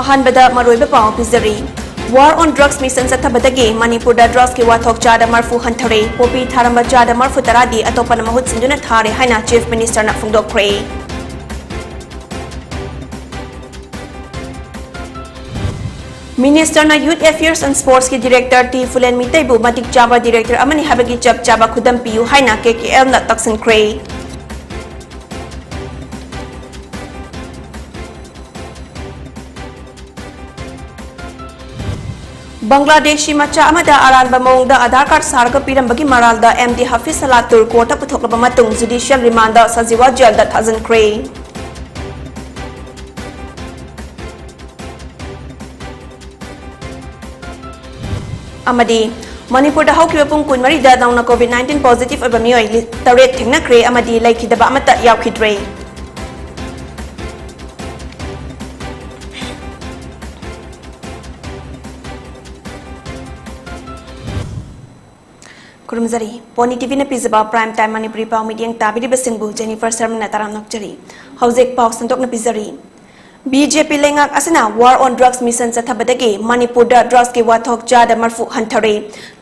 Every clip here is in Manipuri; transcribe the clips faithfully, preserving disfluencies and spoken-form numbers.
ꯑꯍꯥꯟꯕꯗ ꯃꯔꯨꯑꯣꯏꯕ ꯄꯥꯎ ꯄꯤꯖꯔꯤ꯫ War on Drugs Mission ꯆꯠꯊꯕꯗꯒꯤ ꯃꯅꯤꯄꯨꯔꯗ drugsꯀꯤ ꯋꯥꯊꯣꯛ ꯆꯥꯗ ꯃꯔꯐꯨ ꯍꯟꯊꯔꯦ꯫ ꯄꯣꯄꯤ ꯊꯥꯔꯝꯕ ꯆꯥꯗ ꯃꯔꯐꯨ ꯇꯔꯥꯗꯤ ꯑꯇꯣꯞꯄꯅ ꯃꯍꯨꯠ ꯁꯤꯟꯗꯨꯅ ꯊꯥꯔꯦ ꯍꯥꯏꯅ Chief Ministerꯅ ꯐꯣꯡꯗꯣꯛꯈ꯭ꯔꯦ꯫ Ministerꯅ Youth Affairs and Sportsꯀꯤ Director ꯇꯤ ꯐꯨꯂꯦꯟ ꯃꯤꯇꯩꯕꯨ ꯃꯇꯤꯛ ꯆꯥꯕ director ꯑꯃꯅꯤ ꯍꯥꯏꯕꯒꯤ ꯆꯞ ꯆꯥꯕ ꯈꯨꯗꯝ ꯄꯤꯌꯨ ꯍꯥꯏꯅ ꯀꯦ ꯀꯦ ꯑꯦꯜꯅ ꯇꯛꯁꯤꯟꯈ꯭ꯔꯦ꯫ ꯕꯪꯒ꯭ꯂꯥꯗꯦꯁꯤ ꯃꯆꯥ ꯑꯃꯗ ꯑꯔꯥꯟꯕ ꯃꯑꯣꯡꯗ ꯑꯙꯥꯔ ꯀꯥꯔꯗ ꯁꯥꯔꯒ ꯄꯤꯔꯝꯕꯒꯤ ꯃꯔꯥꯜꯗ ꯑꯦꯝ ꯗꯤ ꯍꯐꯤꯖ ꯁꯂꯥꯇꯨꯔ ꯀꯣꯔꯠꯇ ꯄꯨꯊꯣꯛꯂꯕ ꯃꯇꯨꯡ judicial remand ꯁꯖꯤꯋꯥ ꯖꯦꯜꯗ ꯊꯥꯖꯤꯟꯈ꯭ꯔꯦ꯫ ꯑꯃꯗꯤ ꯃꯅꯤꯄꯨꯔꯗ ꯍꯧꯈꯤꯕ ꯄꯨꯡ ꯀꯨꯟꯃꯔꯤꯗ ꯅꯧꯅ COVID nineteen positive ꯑꯣꯏꯕ ꯃꯤꯑꯣꯏ ꯂꯤ-, ꯇꯔꯦꯠ ꯊꯦꯡꯅꯈ꯭ꯔꯦ ꯑꯃꯗꯤ ꯂꯩꯈꯤꯗꯕ ꯑꯃꯠꯇ ꯌꯥꯎꯈꯤꯗ꯭ꯔꯦ꯫ ꯈꯨꯔꯨꯝꯖꯔꯤ꯫ ꯄꯣꯅꯤ ꯇꯤꯚꯤꯅ ꯄꯤꯖꯕ Prime Time ꯃꯅꯤꯄꯨꯔꯤ ꯄꯥꯎ ꯃꯤꯠꯌꯦꯡ ꯇꯥꯕꯤꯔꯤꯕꯁꯤꯡꯕꯨ ꯖꯦꯅꯤꯐꯔ ꯁꯔꯃꯅ ꯇꯔꯥꯝꯅ ꯑꯣꯛꯆꯔꯤ꯫ ꯍꯧꯖꯤꯛ ꯄꯥꯎ ꯁꯟꯗꯣꯛꯅ ꯄꯤꯖꯔꯤ꯫ ꯕꯤ ꯖꯦ ꯄꯤ ꯂꯩꯉꯥꯛ ꯑꯁꯤꯅ War on Drugs Mission ꯆꯠꯊꯕꯗꯒꯤ ꯃꯅꯤꯄꯨꯔꯗ drugsꯀꯤ ꯋꯥꯊꯣꯛ ꯆꯥꯗ ꯃꯔꯐꯨ ꯍꯟꯊꯔꯦ꯫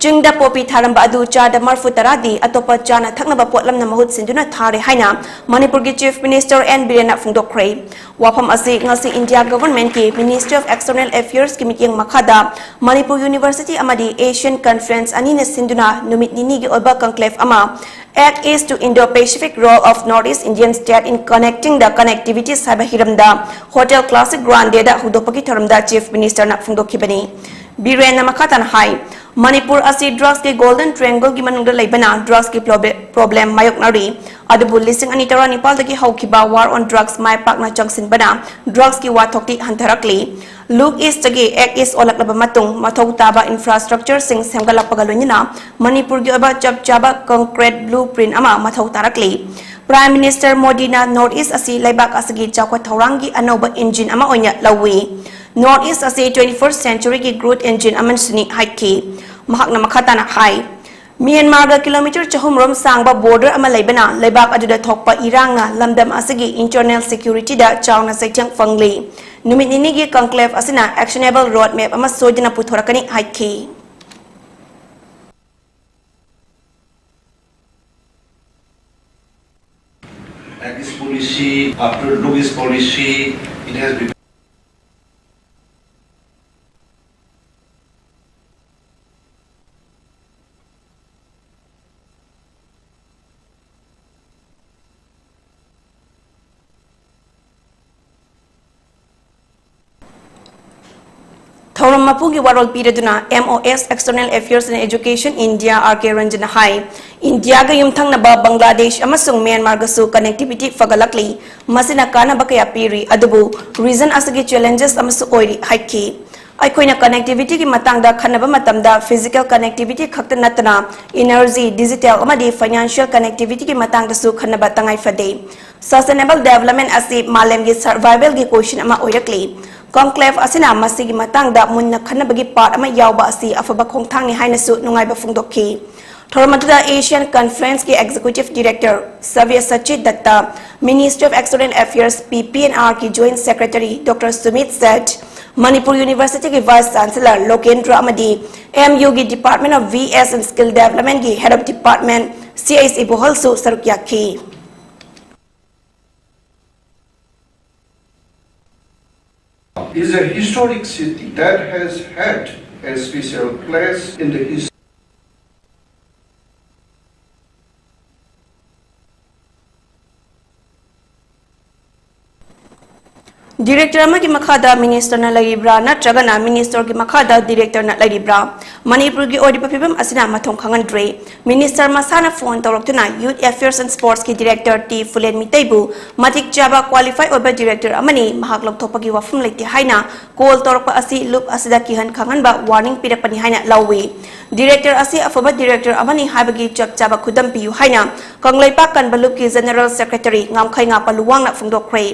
ꯆꯤꯡꯗ ꯄꯣꯄꯤ ꯊꯥꯔꯝꯕ ꯑꯗꯨ ꯆꯥꯗ ꯃꯔꯐꯨ ꯇꯔꯥꯗꯤ ꯑꯇꯣꯞꯄ ꯆꯥꯅ ꯊꯛꯅꯕ ꯄꯣꯠꯂꯝꯅ ꯃꯍꯨꯠ ꯁꯤꯟꯗꯨꯅ ꯊꯥꯔꯦ ꯍꯥꯏꯅ ꯃꯅꯤꯄꯨꯔꯒꯤ Chief Minister ꯑꯦꯟ ꯕꯤꯔꯦꯟꯅ ꯐꯣꯡꯗꯣꯛꯈ꯭ꯔꯦ꯫ ꯋꯥꯐꯝ ꯑꯁꯤ ꯉꯁꯤ ꯏꯟꯗꯤꯌꯥ governmentꯀꯤ Ministry of External Affairsꯀꯤ ꯃꯤꯠꯌꯦꯡ ꯃꯈꯥꯗ ꯃꯅꯤꯄꯨꯔ University ꯑꯃꯗꯤ Asian Conference ꯑꯅꯤꯅ ꯁꯤꯟꯗꯨꯅ ꯅꯨꯃꯤꯠ ꯅꯤꯅꯤꯒꯤ ꯑꯣꯏꯕ conclave ꯑꯃ Act East to Indo-Pacific Role of Northeast Indian State in Connecting the Connectivities ꯍꯥꯏꯕ ꯍꯤꯔꯝꯗ Hotel Classic Grandeꯗ ꯍꯧꯗꯣꯛꯄꯒꯤ ꯊꯧꯔꯝꯗ Chief Ministerꯅ ꯐꯣꯡꯗꯣꯛꯈꯤꯕꯅꯤ꯫ ꯕꯤꯔꯦꯟꯅ ꯃꯈꯥ ꯇꯥꯅ ꯍꯥꯏ, ꯃꯅꯤꯄꯨꯔ ꯑꯁꯤ drugsꯀꯤ Golden Triangleꯒꯤ ꯃꯅꯨꯡꯗ ꯂꯩꯕꯅ drugsꯀꯤ probe-, problem ꯃꯥꯌꯣꯛꯅꯔꯤ꯫ ꯑꯗꯨꯕꯨ ꯂꯤꯁꯤꯡ ꯑꯅꯤ ꯇꯔꯥꯅꯤꯄꯥꯜꯗꯒꯤ ꯍꯧꯈꯤꯕ War on Drugs ꯃꯥꯏ ꯄꯥꯛꯅ ꯆꯪꯁꯤꯟꯕꯅ drugsꯀꯤ ꯋꯥꯊꯣꯛꯇꯤ ꯍꯟꯊꯔꯛꯂꯤ꯫ Look Eastꯇꯒꯤ Act East ꯑꯣꯜꯂꯛꯂꯕ ꯃꯇꯨꯡ ꯃꯊꯧ ꯇꯥꯕ infrastructureꯁꯤꯡ ꯁꯦꯝꯒꯠꯂꯛꯄꯒ ꯂꯣꯏꯅꯅ ꯃꯅꯤꯄꯨꯔꯒꯤ ꯑꯣꯏꯕ ꯆꯞ ꯆꯥꯕ concrete blueprint ꯑꯃ ꯃꯊꯧ ꯇꯥꯔꯛꯂꯤ꯫ Prime Minister ꯃꯣꯗꯤꯅ North East ꯑꯁꯤ ꯂꯩꯕꯥꯛ ꯑꯁꯤꯒꯤ ꯆꯥꯎꯈꯠ ꯊꯧꯔꯥꯡꯒꯤ ꯑꯅꯧꯕ engine ꯑꯃ ꯑꯣꯏꯅ ꯂꯧꯏ꯫ North East ꯑꯁꯤ twenty-first centuryꯒꯤ growth engine ꯑꯃꯁꯨꯅꯤ ꯍꯥꯏꯈꯤ꯫ ꯃꯍꯥꯛꯅ ꯃꯈꯥ ꯇꯥꯅ ꯍꯥꯏ, ꯃ꯭ꯌꯥꯟꯃꯥꯔꯒ kilometre ꯆꯍꯨꯝ ꯔꯣꯝ ꯁꯥꯡꯕ border ꯑꯃ ꯂꯩꯕꯅ ꯂꯩꯕꯥꯛ ꯑꯗꯨꯗ ꯊꯣꯛꯄ ꯏꯔꯥꯡꯅ ꯂꯝꯗꯝ ꯑꯁꯤꯒꯤ internal securityꯗ ꯆꯥꯎꯅ ꯆꯩꯊꯦꯡ ꯐꯪꯂꯤ꯫ ꯅꯨꯃꯤꯠ ꯅꯤꯅꯤꯒꯤ conclave ꯑꯁꯤꯅ actionable road map ꯑꯃ ꯁꯣꯏꯗꯅ ꯄꯨꯊꯣꯔꯛꯀꯅꯤ ꯍꯥꯏꯈꯤ꯫ And this policy, after Look's policy, it has become ꯊꯧꯔꯝ ꯃꯄꯨꯒꯤ ꯋꯥꯔꯣꯜ ꯄꯤꯔꯗꯨꯅ M O S External Affairs and Education India R K Ranjan ꯍꯥꯏ, ꯏꯟꯗꯤꯌꯥꯒ ꯌꯨꯝꯊꯪꯅꯕ ꯕꯪꯒ꯭ꯂꯥꯗꯦꯁ ꯑꯃꯁꯨꯡ ꯃ꯭ꯌꯥꯟꯃꯥꯔꯒꯁꯨ connectivity ꯐꯒꯠꯂꯛꯂꯤ꯫ ꯃꯁꯤꯅ ꯀꯥꯟꯅꯕ ꯀꯌꯥ ꯄꯤꯔꯤ, ꯑꯗꯨꯕꯨ region ꯑꯁꯤꯒꯤ challenges ꯑꯃꯁꯨ ꯑꯣꯏꯔꯤ ꯍꯥꯏꯈꯤ꯫ ꯑꯩꯈꯣꯏꯅ connectivity ꯒꯤ ꯃꯇꯥꯡꯗ ꯈꯟꯅꯕ ꯃꯇꯝꯗ physical connectivity ꯈꯛꯇ ꯅꯠꯇꯅ energy, digital ꯑꯃꯗꯤ financial connectivity ꯒꯤ ꯃꯇꯥꯡꯗꯁꯨ ꯈꯟꯅꯕ ꯇꯉꯥꯏ ꯐꯗꯦ꯫ Sustainable development ꯑꯁꯤ ꯃꯥꯂꯦꯝꯒꯤ survival ꯒꯤ question ꯑꯃ ꯑꯣꯏꯔꯛꯂꯤ꯫ Conclave ꯑꯁꯤꯅ ꯃꯁꯤꯒꯤ ꯃꯇꯥꯡꯗ ꯃꯨꯟꯅ ꯈꯟꯅꯕꯒꯤ part ꯑꯃ ꯌꯥꯎꯕ ꯑꯁꯤ ꯑꯐꯕ ꯈꯣꯡꯊꯥꯡꯅꯤ ꯍꯥꯏꯅꯁꯨ ꯅꯨꯡꯉꯥꯏꯕ ꯐꯣꯡꯗꯣꯛꯈꯤ꯫ ꯊꯧꯔꯝ ꯑꯗꯨꯗ Asian Conference ꯀꯤ Executive Director Sabyasachi Datta, Ministry of External Affairs P P and R ꯀꯤ Joint Secretary Doctor Sumit Seth, Manipur University ꯒꯤ Vice Chancellor ꯂꯣꯀꯦꯟꯗ꯭ꯔ ꯑꯃꯗꯤ M U ꯒꯤ Department of V S and Skill Development ꯒꯤ Head of Department C H ꯏꯕꯣꯍꯜꯁꯨ ꯁꯔꯨꯛ ꯌꯥꯈꯤ꯫ Is a historic city that has had a special place in the history. Director ꯑꯃꯒꯤ ꯃꯈꯥꯗ minister ꯅ ꯂꯩꯔꯤꯕ꯭ꯔꯥ ꯅꯠꯇ꯭ꯔꯒꯅ minister ꯒꯤ ꯃꯈꯥꯗ director ꯅ ꯂꯩꯔꯤꯕ꯭ꯔꯥ? ꯃꯅꯤꯄꯨꯔꯒꯤ ꯑꯣꯏꯔꯤꯕ ꯐꯤꯕꯝ ꯑꯁꯤꯅ ꯃꯊꯣꯡ ꯈꯪꯍꯟꯗ꯭ꯔꯦ꯫ Minister ꯃꯁꯥꯅ phone ꯇꯧꯔꯛꯇꯨꯅ Youth Affairs and Sports ꯀꯤ Director ꯇꯤ ꯐꯨꯂꯦꯟ ꯃꯤꯇꯩꯕꯨ ꯃꯇꯤꯛ ꯆꯥꯕ qualify ꯑꯣꯏꯕ director ꯑꯃꯅꯤ, ꯃꯍꯥꯛ ꯂꯧꯊꯣꯛꯄꯒꯤ ꯋꯥꯐꯝ ꯂꯩꯇꯦ ꯍꯥꯏꯅ call ꯇꯧꯔꯛꯄ ꯑꯁꯤ ꯂꯨꯞ ꯑꯁꯤꯗ ꯀꯤꯍꯟ ꯈꯪꯍꯟꯕ warning ꯄꯤꯔꯛꯄꯅꯤ ꯍꯥꯏꯅ ꯂꯧꯏ꯫ Director ꯑꯁꯤ ꯑꯐꯕ director ꯑꯃꯅꯤ ꯍꯥꯏꯕꯒꯤ ꯆꯞ ꯆꯥꯕ ꯈꯨꯗꯝ ꯄꯤꯌꯨ ꯍꯥꯏꯅ ꯀꯪꯂꯩꯄꯥꯛ ꯀꯟꯕ ꯂꯨꯞꯀꯤ General Secretary ꯉꯝꯈꯩꯉꯥꯛꯄ ꯂꯨꯋꯥꯡꯅ ꯐꯣꯡꯗꯣꯛꯈ꯭ꯔꯦ꯫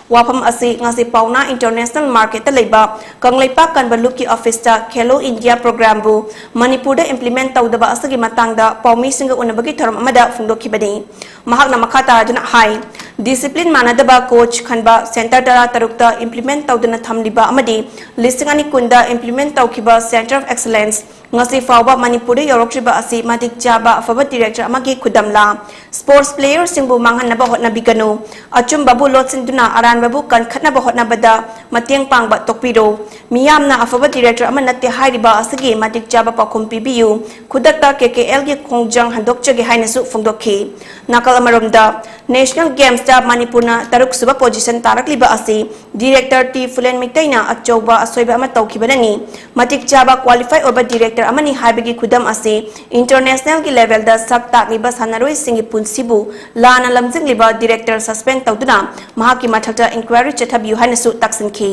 ꯋꯥꯐꯝ ꯑꯁꯤ ꯉꯁꯤ ꯄꯥꯎꯅꯥ ꯏꯟꯇꯔꯅꯦꯁꯅꯦꯜ ꯃꯥꯔꯀꯦꯠꯇ ꯂꯩꯕ ꯀꯪꯂꯩꯄꯥꯛ ꯀꯟꯕ ꯂꯨꯞꯀꯤ ꯑꯣꯐꯤꯁꯇ ꯈꯦꯂꯣ ꯏꯟꯗꯤꯌꯥ ꯄ꯭ꯔꯣꯒ꯭ꯔꯥꯝꯕꯨ ꯃꯅꯤꯄꯨꯔꯗ ꯏꯝꯄ꯭ꯂꯤꯃꯦꯟꯠ ꯇꯧꯗꯕ ꯑꯁꯤꯒꯤ ꯃꯇꯥꯡꯗ ꯄꯥꯎꯃꯤꯁꯤꯡꯒ ꯎꯅꯕꯒꯤ ꯊꯧꯔꯝ ꯑꯃꯗ ꯐꯣꯡꯗꯣꯛꯈꯤꯕꯅꯤ꯫ ꯃꯍꯥꯛꯅ ꯃꯈꯥ ꯇꯥꯔꯗꯨꯅ ꯍꯥꯏ, ꯗꯤꯁꯤꯄ꯭ꯂꯤꯟ ꯃꯥꯟꯅꯗꯕ ꯀꯣꯆ ꯈꯟꯕ ꯁꯦꯟꯇꯔ ꯇꯔꯥ ꯇꯔꯨꯛꯇ ꯏꯝꯄ꯭ꯂꯤꯃꯦꯟꯠ ꯇꯧꯗꯨꯅ ꯊꯝꯂꯤꯕ ꯑꯃꯗꯤ ꯂꯤꯁꯤꯡ ꯑꯅꯤ ꯀꯨꯟꯗ ꯏꯝꯄ꯭ꯂꯤꯃꯦꯟꯠ ꯇꯧꯈꯤꯕ ꯁꯦꯟꯇꯔ ꯑꯣꯐ ꯑꯦꯛꯁꯂꯦꯟꯁ ꯉꯁꯤ ꯐꯥꯎꯕ ꯃꯅꯤꯄꯨꯔꯗ ꯌꯧꯔꯛꯇ꯭ꯔꯤꯕ ꯑꯁꯤ ꯃꯇꯤꯛ ꯆꯥꯕ ꯑꯐꯕ ꯗꯤꯔꯦꯛꯇꯔ ꯑꯃꯒꯤ ꯈꯨꯗꯝꯂꯥ? ꯁ꯭ꯄꯣꯔꯠꯁ ꯄ꯭ꯂꯦꯌꯔꯁꯤꯡꯕꯨ ꯃꯥꯡꯍꯟꯅꯕ ꯍꯣꯠꯅꯕꯤꯒꯅꯨ꯫ ꯑꯆꯨꯝꯕꯕꯨ ꯂꯣꯠꯁꯤꯟꯗꯨꯅ ꯑꯔꯥꯟꯕꯕꯨ ꯀꯟꯈꯠꯅꯕ ꯍꯣꯠꯅꯕꯗ ꯃꯇꯦꯡ ꯄꯥꯡꯕ ꯇꯣꯛꯄꯤꯔꯣ꯫ ꯃꯤꯌꯥꯝꯅ ꯑꯐꯕ ꯗꯤꯔꯦꯛꯇꯔ ꯑꯃ ꯅꯠꯇꯦ ꯍꯥꯏꯔꯤꯕ ꯑꯁꯤꯒꯤ ꯃꯇꯤꯛ ꯆꯥꯕ ꯄꯥꯎꯈꯨꯝ ꯄꯤꯕꯤꯌꯨ꯫ ꯈꯨꯗꯛꯇ ꯀꯦ ꯀꯦ ꯑꯦꯜꯒꯤ ꯈꯣꯡꯖꯪ ꯍꯟꯗꯣꯛꯆꯒꯦ ꯍꯥꯏꯅꯁꯨ ꯐꯣꯡꯗꯣꯛꯈꯤ꯫ ꯅꯥꯀꯜ ꯑꯃꯔꯣꯝꯗ, ꯅꯦꯁꯅꯦꯜ ꯒꯦꯝꯁꯇ ꯃꯅꯤꯄꯨꯔꯅ ꯇꯔꯨꯛ ꯁꯨꯕ ꯄꯣꯖꯤꯁꯟ ꯇꯥꯔꯛꯂꯤꯕ ꯑꯁꯤ ꯗꯤꯔꯦꯛꯇꯔ ꯇꯤ ꯐꯨꯂꯦꯟ ꯃꯤꯇꯩꯅ ꯑꯆꯧꯕ ꯑꯁꯣꯏꯕ ꯑꯃ ꯇꯧꯈꯤꯕꯅꯅꯤ꯫ ꯃꯇꯤꯛ ꯆꯥꯕ ꯀ꯭ꯋꯥꯂꯤꯐꯥꯏ ꯑꯣꯏꯕ ꯗꯤꯔꯦꯛꯇꯔ ꯑꯃꯅꯤ ꯍꯥꯏꯕꯒꯤ ꯈꯨꯗꯝ ꯑꯁꯤ ꯏꯟꯇꯔꯅꯦꯁꯅꯦꯜꯒꯤ ꯂꯦꯚꯦꯜꯗ ꯁꯛ ꯇꯥꯛꯂꯤꯕ ꯁꯥꯟꯅꯔꯣꯏꯁꯤꯡꯒꯤ ꯄꯨꯟꯁꯤꯕꯨ ꯂꯥꯟꯅ ꯂꯝꯖꯤꯡꯂꯤꯕ ꯗꯤꯔꯦꯛꯇꯔ ꯁꯁꯄꯦꯟ ꯇꯧꯗꯨꯅ ꯃꯍꯥꯛꯀꯤ ꯃꯊꯛꯇ ꯏꯟꯀ꯭ꯋꯥꯏꯔꯤ ꯆꯠꯊꯕꯤꯌꯨ ꯍꯥꯏꯅꯁꯨ ꯇꯥꯛꯁꯤꯟꯈꯤ꯫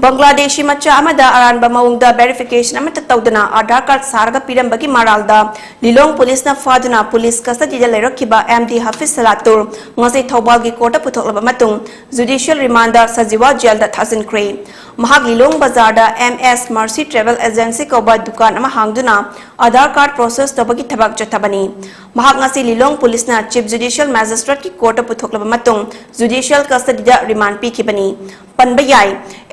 ꯕꯪꯒ꯭ꯂꯥꯗꯦꯁꯤ ꯃꯆꯥ ꯑꯃꯗ ꯑꯔꯥꯟꯕ ꯃꯑꯣꯡꯗ ꯚꯦꯔꯤꯐꯤꯀꯦꯁꯟ ꯑꯃꯠꯇ ꯇꯧꯗꯅ ꯑꯥꯙꯥꯔ ꯀꯥꯔꯗ ꯁꯥꯔꯒ ꯄꯤꯔꯝꯕꯒꯤ ꯃꯔꯥꯜꯗ ꯂꯤꯂꯣꯡ ꯄꯨꯂꯤꯁꯅ ꯐꯥꯗꯨꯅ ꯄꯨꯂꯤꯁ ꯀꯁꯇꯗꯤꯗ ꯂꯩꯔꯛꯈꯤꯕ ꯑꯦꯝ ꯗꯤ ꯍꯥꯐꯤꯖ ꯁꯂꯥꯇꯨꯔ ꯉꯁꯤ ꯊꯧꯕꯥꯜꯒꯤ ꯀꯣꯔꯠꯇ ꯄꯨꯊꯣꯛꯂꯕ ꯃꯇꯨꯡ ꯖꯨꯗꯤꯁꯤꯌꯦꯜ ꯔꯤꯃꯥꯟꯗ ꯁꯖꯤꯋꯥ ꯖꯦꯜꯗ ꯊꯥꯖꯤꯟꯈ꯭ꯔꯦ꯫ ꯃꯍꯥꯛ ꯂꯤꯂꯣꯡ ꯕꯖꯥꯔꯗ ꯑꯦꯝ ꯑꯦꯁ ꯃꯔꯁꯤ ꯇ꯭ꯔꯦꯚꯦꯜ ꯑꯦꯖꯦꯟꯁꯤ ꯀꯧꯕ ꯗꯨꯀꯥꯟ ꯑꯃ ꯍꯥꯡꯗꯨꯅ ꯑꯥꯙꯥꯔ ꯀꯥꯔꯗ ꯄ꯭ꯔꯣꯁꯦꯁ ꯇꯧꯕꯒꯤ ꯊꯕꯛ ꯆꯠꯊꯕꯅꯤ꯫ ꯃꯍꯥꯛ ꯉꯁꯤ ꯂꯤꯂꯣꯡ ꯄꯨꯂꯤꯁꯅ ꯆꯤꯐ ꯖꯨꯗꯤꯁꯤꯌꯦꯜ ꯃꯦꯖꯤꯁꯇ꯭ꯔꯦꯠꯀꯤ ꯀꯣꯔꯠꯇ ꯄꯨꯊꯣꯛꯂꯕ ꯃꯇꯨꯡ ꯖꯨꯗꯤꯁꯤꯌꯦꯜ ꯀꯁꯇꯗꯤꯗ ꯔꯤꯃꯥꯟꯗ ꯄꯤꯈꯤꯕꯅꯤ꯫ ꯄꯟꯕ ꯌꯥꯏ,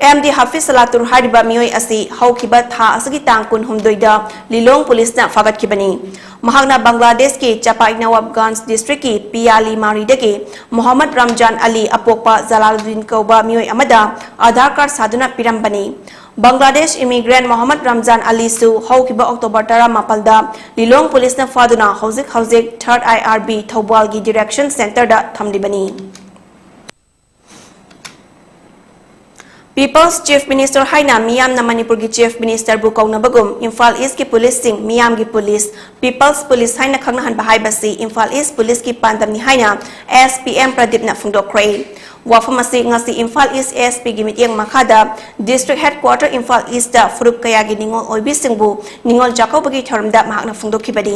ꯑꯦꯝ ꯗꯤ ꯍꯥꯐꯤꯖ ꯁꯂꯥꯇꯨꯔ ꯍꯥꯏꯔꯤꯕ ꯃꯤꯑꯣꯏ ꯑꯁꯤ ꯍꯧꯈꯤꯕ ꯊꯥ ꯑꯁꯤꯒꯤ ꯇꯥꯡ ꯀꯨꯟꯍꯨꯝꯗꯣꯏꯗ ꯂꯤꯂꯣꯡ ꯄꯨꯂꯤꯁꯅ ꯐꯥꯒꯠꯈꯤꯕꯅꯤ꯫ ꯃꯍꯥꯛꯅ ꯕꯪꯒ꯭ꯂꯥꯗꯦꯁꯀꯤ ꯆꯄꯥꯏ ꯅꯋꯥꯕꯒꯟꯖ ꯗꯤꯁꯇ꯭ꯔꯤꯛꯀꯤ ꯄꯤꯌꯥꯂꯤ ꯃꯥꯔꯤꯗꯒꯤ ꯃꯣꯍꯝꯃꯗ ꯔꯝꯖꯥꯟ ꯑꯂꯤ ꯑꯄꯣꯛꯄ ꯖꯂꯥꯂꯨꯗꯤꯟ ꯀꯧꯕ ꯃꯤꯑꯣꯏ ꯑꯃꯗ ꯑꯥꯙꯥꯔ ꯀꯥꯔꯗ ꯁꯥꯗꯨꯅ ꯄꯤꯔꯝꯕꯅꯤ꯫ ꯕꯪꯒ꯭ꯂꯥꯗꯦꯁ ꯏꯃꯤꯒ꯭ꯔꯦꯟꯠ ꯃꯣꯍꯝꯃꯗ ꯔꯝꯖꯥꯟ ꯑꯂꯤꯁꯨ ꯍꯧꯈꯤꯕ ꯑꯣꯛꯇꯣꯕꯔ ꯇꯔꯥꯃꯥꯄꯜꯗ ꯂꯤꯂꯣꯡ ꯄꯨꯂꯤꯁꯅ ꯐꯥꯗꯨꯅ ꯍꯧꯖꯤꯛ ꯍꯧꯖꯤꯛ ꯊꯥꯔꯗ ꯑꯥꯏ ꯑꯥꯔ ꯕꯤ ꯊꯧꯕꯥꯜꯒꯤ ꯗꯤꯔꯦꯛꯁꯟ ꯁꯦꯟꯇꯔꯗ ꯊꯝꯂꯤꯕꯅꯤ꯫ ꯄꯤꯄꯜꯁ ꯆꯤꯐ ꯃꯤꯅꯤꯁꯇꯔ ꯍꯥꯏꯅ ꯃꯤꯌꯥꯝꯅ ꯃꯅꯤꯄꯨꯔꯒꯤ ꯆꯤꯐ ꯃꯤꯅꯤꯁꯇꯔꯕꯨ ꯀꯧꯅꯕꯒꯨꯝ, ꯏꯝꯐꯥꯜ ꯏꯁꯀꯤ ꯄꯨꯂꯤꯁꯁꯤꯡ ꯃꯤꯌꯥꯝꯒꯤ ꯄꯨꯂꯤꯁ, ꯄꯤꯄꯜꯁ ꯄꯨꯂꯤꯁ ꯍꯥꯏꯅ ꯈꯪꯅꯍꯟꯕ ꯍꯥꯏꯕꯁꯤ ꯏꯝꯐꯥꯜ ꯏꯁ ꯄꯨꯂꯤꯁꯀꯤ ꯄꯥꯟꯗꯝꯅꯤ ꯍꯥꯏꯅ ꯑꯦꯁ ꯄꯤ ꯑꯦꯝ ꯄ꯭ꯔꯗꯤꯞꯅ ꯐꯣꯡꯗꯣꯛꯈ꯭ꯔꯦ꯫ ꯋꯥꯐꯝ ꯑꯁꯤ ꯉꯁꯤ ꯏꯝꯐꯥꯜ ꯏꯁ ꯑꯦꯁ ꯄꯤꯒꯤ ꯃꯤꯠꯌꯦꯡ ꯃꯈꯥꯗ ꯗꯤꯁꯇ꯭ꯔꯤꯛ ꯍꯦꯗꯀ꯭ꯋꯥꯇꯔ ꯏꯝꯐꯥꯜ ꯏꯁꯇ ꯐꯨꯔꯨꯞ ꯀꯌꯥꯒꯤ ꯅꯤꯉꯣꯜ ꯑꯣꯏꯕꯤꯁꯤꯡꯕꯨ ꯅꯤꯉꯣꯜ ꯆꯥꯛꯀꯧꯕꯒꯤ ꯊꯧꯔꯝꯗ ꯃꯍꯥꯛꯅ ꯐꯣꯡꯗꯣꯛꯈꯤꯕꯅꯤ꯫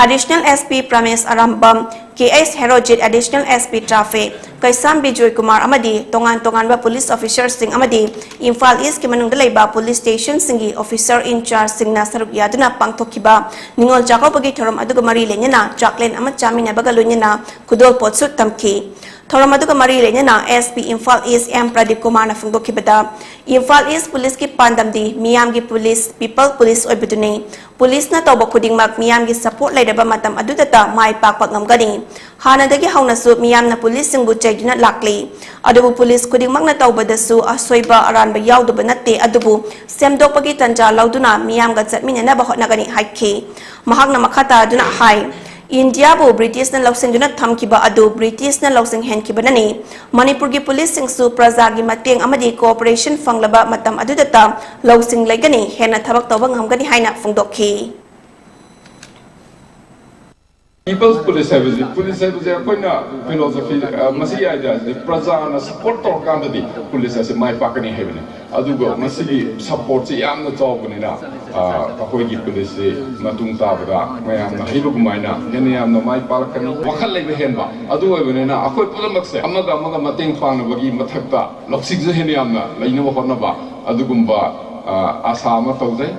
ꯑꯦꯗꯤꯁꯅꯦꯜ ꯑꯦꯁ ꯄꯤ ꯄ꯭ꯔꯃꯦꯁ ꯑꯔꯥꯝꯕꯝ, ꯀꯦ ꯑꯦꯁ Herojit, additional S P traffic ꯀꯩꯁꯥꯝꯕꯤ Joykumar ꯑꯃꯗꯤ ꯇꯣꯉꯥꯟ ꯇꯣꯉꯥꯟꯕ ꯄꯨꯂꯤꯁ ꯑꯣꯐꯤꯁꯔꯁꯤꯡ ꯑꯃꯗꯤ ꯏꯝꯐꯥꯜ ꯏꯁꯀꯤ ꯃꯅꯨꯡꯗ ꯂꯩꯕ ꯄꯨꯂꯤꯁ ꯁ꯭ꯇꯦꯁꯟꯁꯤꯡꯒꯤ ꯑꯣꯐꯤꯁꯔ ꯏꯟꯆꯥꯔꯖꯁꯤꯡꯅ ꯁꯔꯨꯛ ꯌꯥꯗꯨꯅ ꯄꯥꯡꯊꯣꯛꯈꯤꯕ ꯅꯤꯉꯣꯜ ꯆꯥꯛꯀꯧꯕꯒꯤ ꯊꯧꯔꯝ ꯑꯗꯨꯒ ꯃꯔꯤ ꯂꯩꯅꯅ ꯆꯥꯛꯂꯦꯟ ꯑꯃ ꯆꯥꯃꯤꯟꯅꯕꯒ ꯂꯣꯏꯅꯅ ꯈꯨꯗꯣꯜꯄꯣꯠꯁꯨ ꯇꯝꯈꯤ꯫ ꯊꯧꯔꯝ ꯑꯗꯨꯒ ꯃꯔꯤ ꯂꯩꯅꯅ ꯑꯦꯁ ꯄꯤ ꯏꯝꯐꯥꯜ ꯏꯁ ꯑꯦꯝ ꯄ꯭ꯔꯗꯤꯞ ꯀꯨꯃꯥꯔꯅ ꯐꯣꯡꯗꯣꯛꯈꯤꯕꯗ, ꯏꯝꯐꯥꯜ ꯏꯁ ꯄꯨꯂꯤꯁꯀꯤ ꯄꯥꯟꯗꯝꯗꯤ ꯃꯤꯌꯥꯝꯒꯤ ꯄꯨꯂꯤꯁ, ꯄꯤꯄꯜ ꯄꯨꯂꯤꯁ ꯑꯣꯏꯕꯗꯨꯅꯤ꯫ ꯄꯨꯂꯤꯁꯅ ꯇꯧꯕ ꯈꯨꯗꯤꯡꯃꯛ ꯃꯤꯌꯥꯝꯒꯤ ꯁꯄꯣꯔꯠ ꯂꯩꯔꯕ ꯃꯇꯝ ꯑꯗꯨꯗꯇ ꯃꯥꯏ ꯄꯥꯛꯄ ꯉꯝꯒꯅꯤ꯫ ꯍꯥꯟꯅꯗꯒꯤ ꯍꯧꯅꯁꯨ ꯃꯤꯌꯥꯝꯅ ꯄꯨꯂꯤꯁꯁꯤꯡꯕꯨ ꯆꯩꯗꯨꯅ ꯂꯥꯛꯂꯤ꯫ ꯑꯗꯨꯕꯨ ꯄꯨꯂꯤꯁ ꯈꯨꯗꯤꯡꯃꯛꯅ ꯇꯧꯕꯗꯁꯨ ꯑꯁꯣꯏꯕ ꯑꯔꯥꯟꯕ ꯌꯥꯎꯗꯕ ꯅꯠꯇꯦ, ꯑꯗꯨꯕꯨ ꯁꯦꯝꯗꯣꯛꯄꯒꯤ ꯇꯟꯖꯥ ꯂꯧꯗꯨꯅ ꯃꯤꯌꯥꯝꯒ ꯆꯠꯃꯤꯟꯅꯅꯕ ꯍꯣꯠꯅꯒꯅꯤ ꯍꯥꯏꯈꯤ꯫ ꯃꯍꯥꯛꯅ ꯃꯈꯥ ꯇꯥꯗꯨꯅ ꯍꯥꯏ, ꯏꯟꯗꯤꯌꯥꯕꯨ ꯕ꯭ꯔꯤꯇꯤꯁꯅ ꯂꯧꯁꯤꯟꯗꯨꯅ ꯊꯝꯈꯤꯕ ꯑꯗꯨ ꯕ꯭ꯔꯤꯇꯤꯁꯅ ꯂꯧꯁꯤꯡꯍꯟꯈꯤꯕꯅꯅꯤ꯫ ꯃꯅꯤꯄꯨꯔꯒꯤ ꯄꯨꯂꯤꯁꯁꯤꯡꯁꯨ ꯄ꯭ꯔꯖꯥꯒꯤ ꯃꯇꯦꯡ ꯑꯃꯗꯤ ꯀꯣꯑꯣꯄꯔꯦꯁꯟ ꯐꯪꯂꯕ ꯃꯇꯝ ꯑꯗꯨꯗꯇ ꯂꯧꯁꯤꯡ ꯂꯩꯒꯅꯤ, ꯍꯦꯟꯅ ꯊꯕꯛ ꯇꯧꯕ ꯉꯝꯒꯅꯤ ꯍꯥꯏꯅ ꯐꯣꯡꯗꯣꯛꯈꯤ꯫ ꯄꯤꯄꯜꯁ ꯄꯨꯂꯤꯁ ꯍꯥꯏꯕꯁꯤ, ꯄꯨꯂꯤꯁ ꯍꯥꯏꯕꯁꯦ ꯑꯩꯈꯣꯏꯅ ꯐꯤꯂꯣꯁꯣꯐꯤ, ꯃꯁꯤꯒꯤ ꯑꯥꯏꯗꯤꯌꯥꯁꯤꯗꯤ ꯄ꯭ꯔꯖꯥꯅ ꯁꯄꯣꯔꯠ ꯇꯧꯔꯀꯥꯟꯗꯗꯤ ꯄꯨꯂꯤꯁ ꯑꯁꯤ ꯃꯥꯏ ꯄꯥꯛꯀꯅꯤ ꯍꯥꯏꯕꯅꯤ꯫ ꯑꯗꯨꯒ ꯃꯁꯤꯒꯤ ꯁꯄꯣꯔꯠꯁꯤ ꯌꯥꯝꯅ ꯆꯥꯎꯕꯅꯤꯅ, ꯑꯩꯈꯣꯏꯒꯤ ꯄꯨꯂꯤꯁꯁꯤ ꯃꯇꯨꯡ ꯇꯥꯕꯗ ꯃꯌꯥꯝꯅ ꯍꯩꯕꯒꯨꯝꯃꯥꯏꯅ ꯍꯦꯟꯅ ꯌꯥꯝꯅ ꯃꯥꯏ ꯄꯥꯛꯂꯛꯀꯅꯤ꯫ ꯋꯥꯈꯜ ꯂꯩꯕ ꯍꯦꯟꯕ ꯑꯗꯨ ꯑꯣꯏꯕꯅꯤꯅ ꯑꯩꯈꯣꯏ ꯄꯨꯝꯅꯃꯛꯁꯦ ꯑꯃꯒ ꯑꯃꯒ ꯃꯇꯦꯡ ꯄꯥꯡꯅꯕꯒꯤ ꯃꯊꯛꯇ ꯂꯧꯁꯤꯡꯁꯨ ꯍꯦꯟꯅ ꯌꯥꯝꯅ ꯂꯩꯅꯕ ꯍꯣꯠꯅꯕ, ꯑꯗꯨꯒꯨꯝꯕ ꯑꯥꯁꯥ ꯑꯃ ꯇꯧꯖꯩ꯫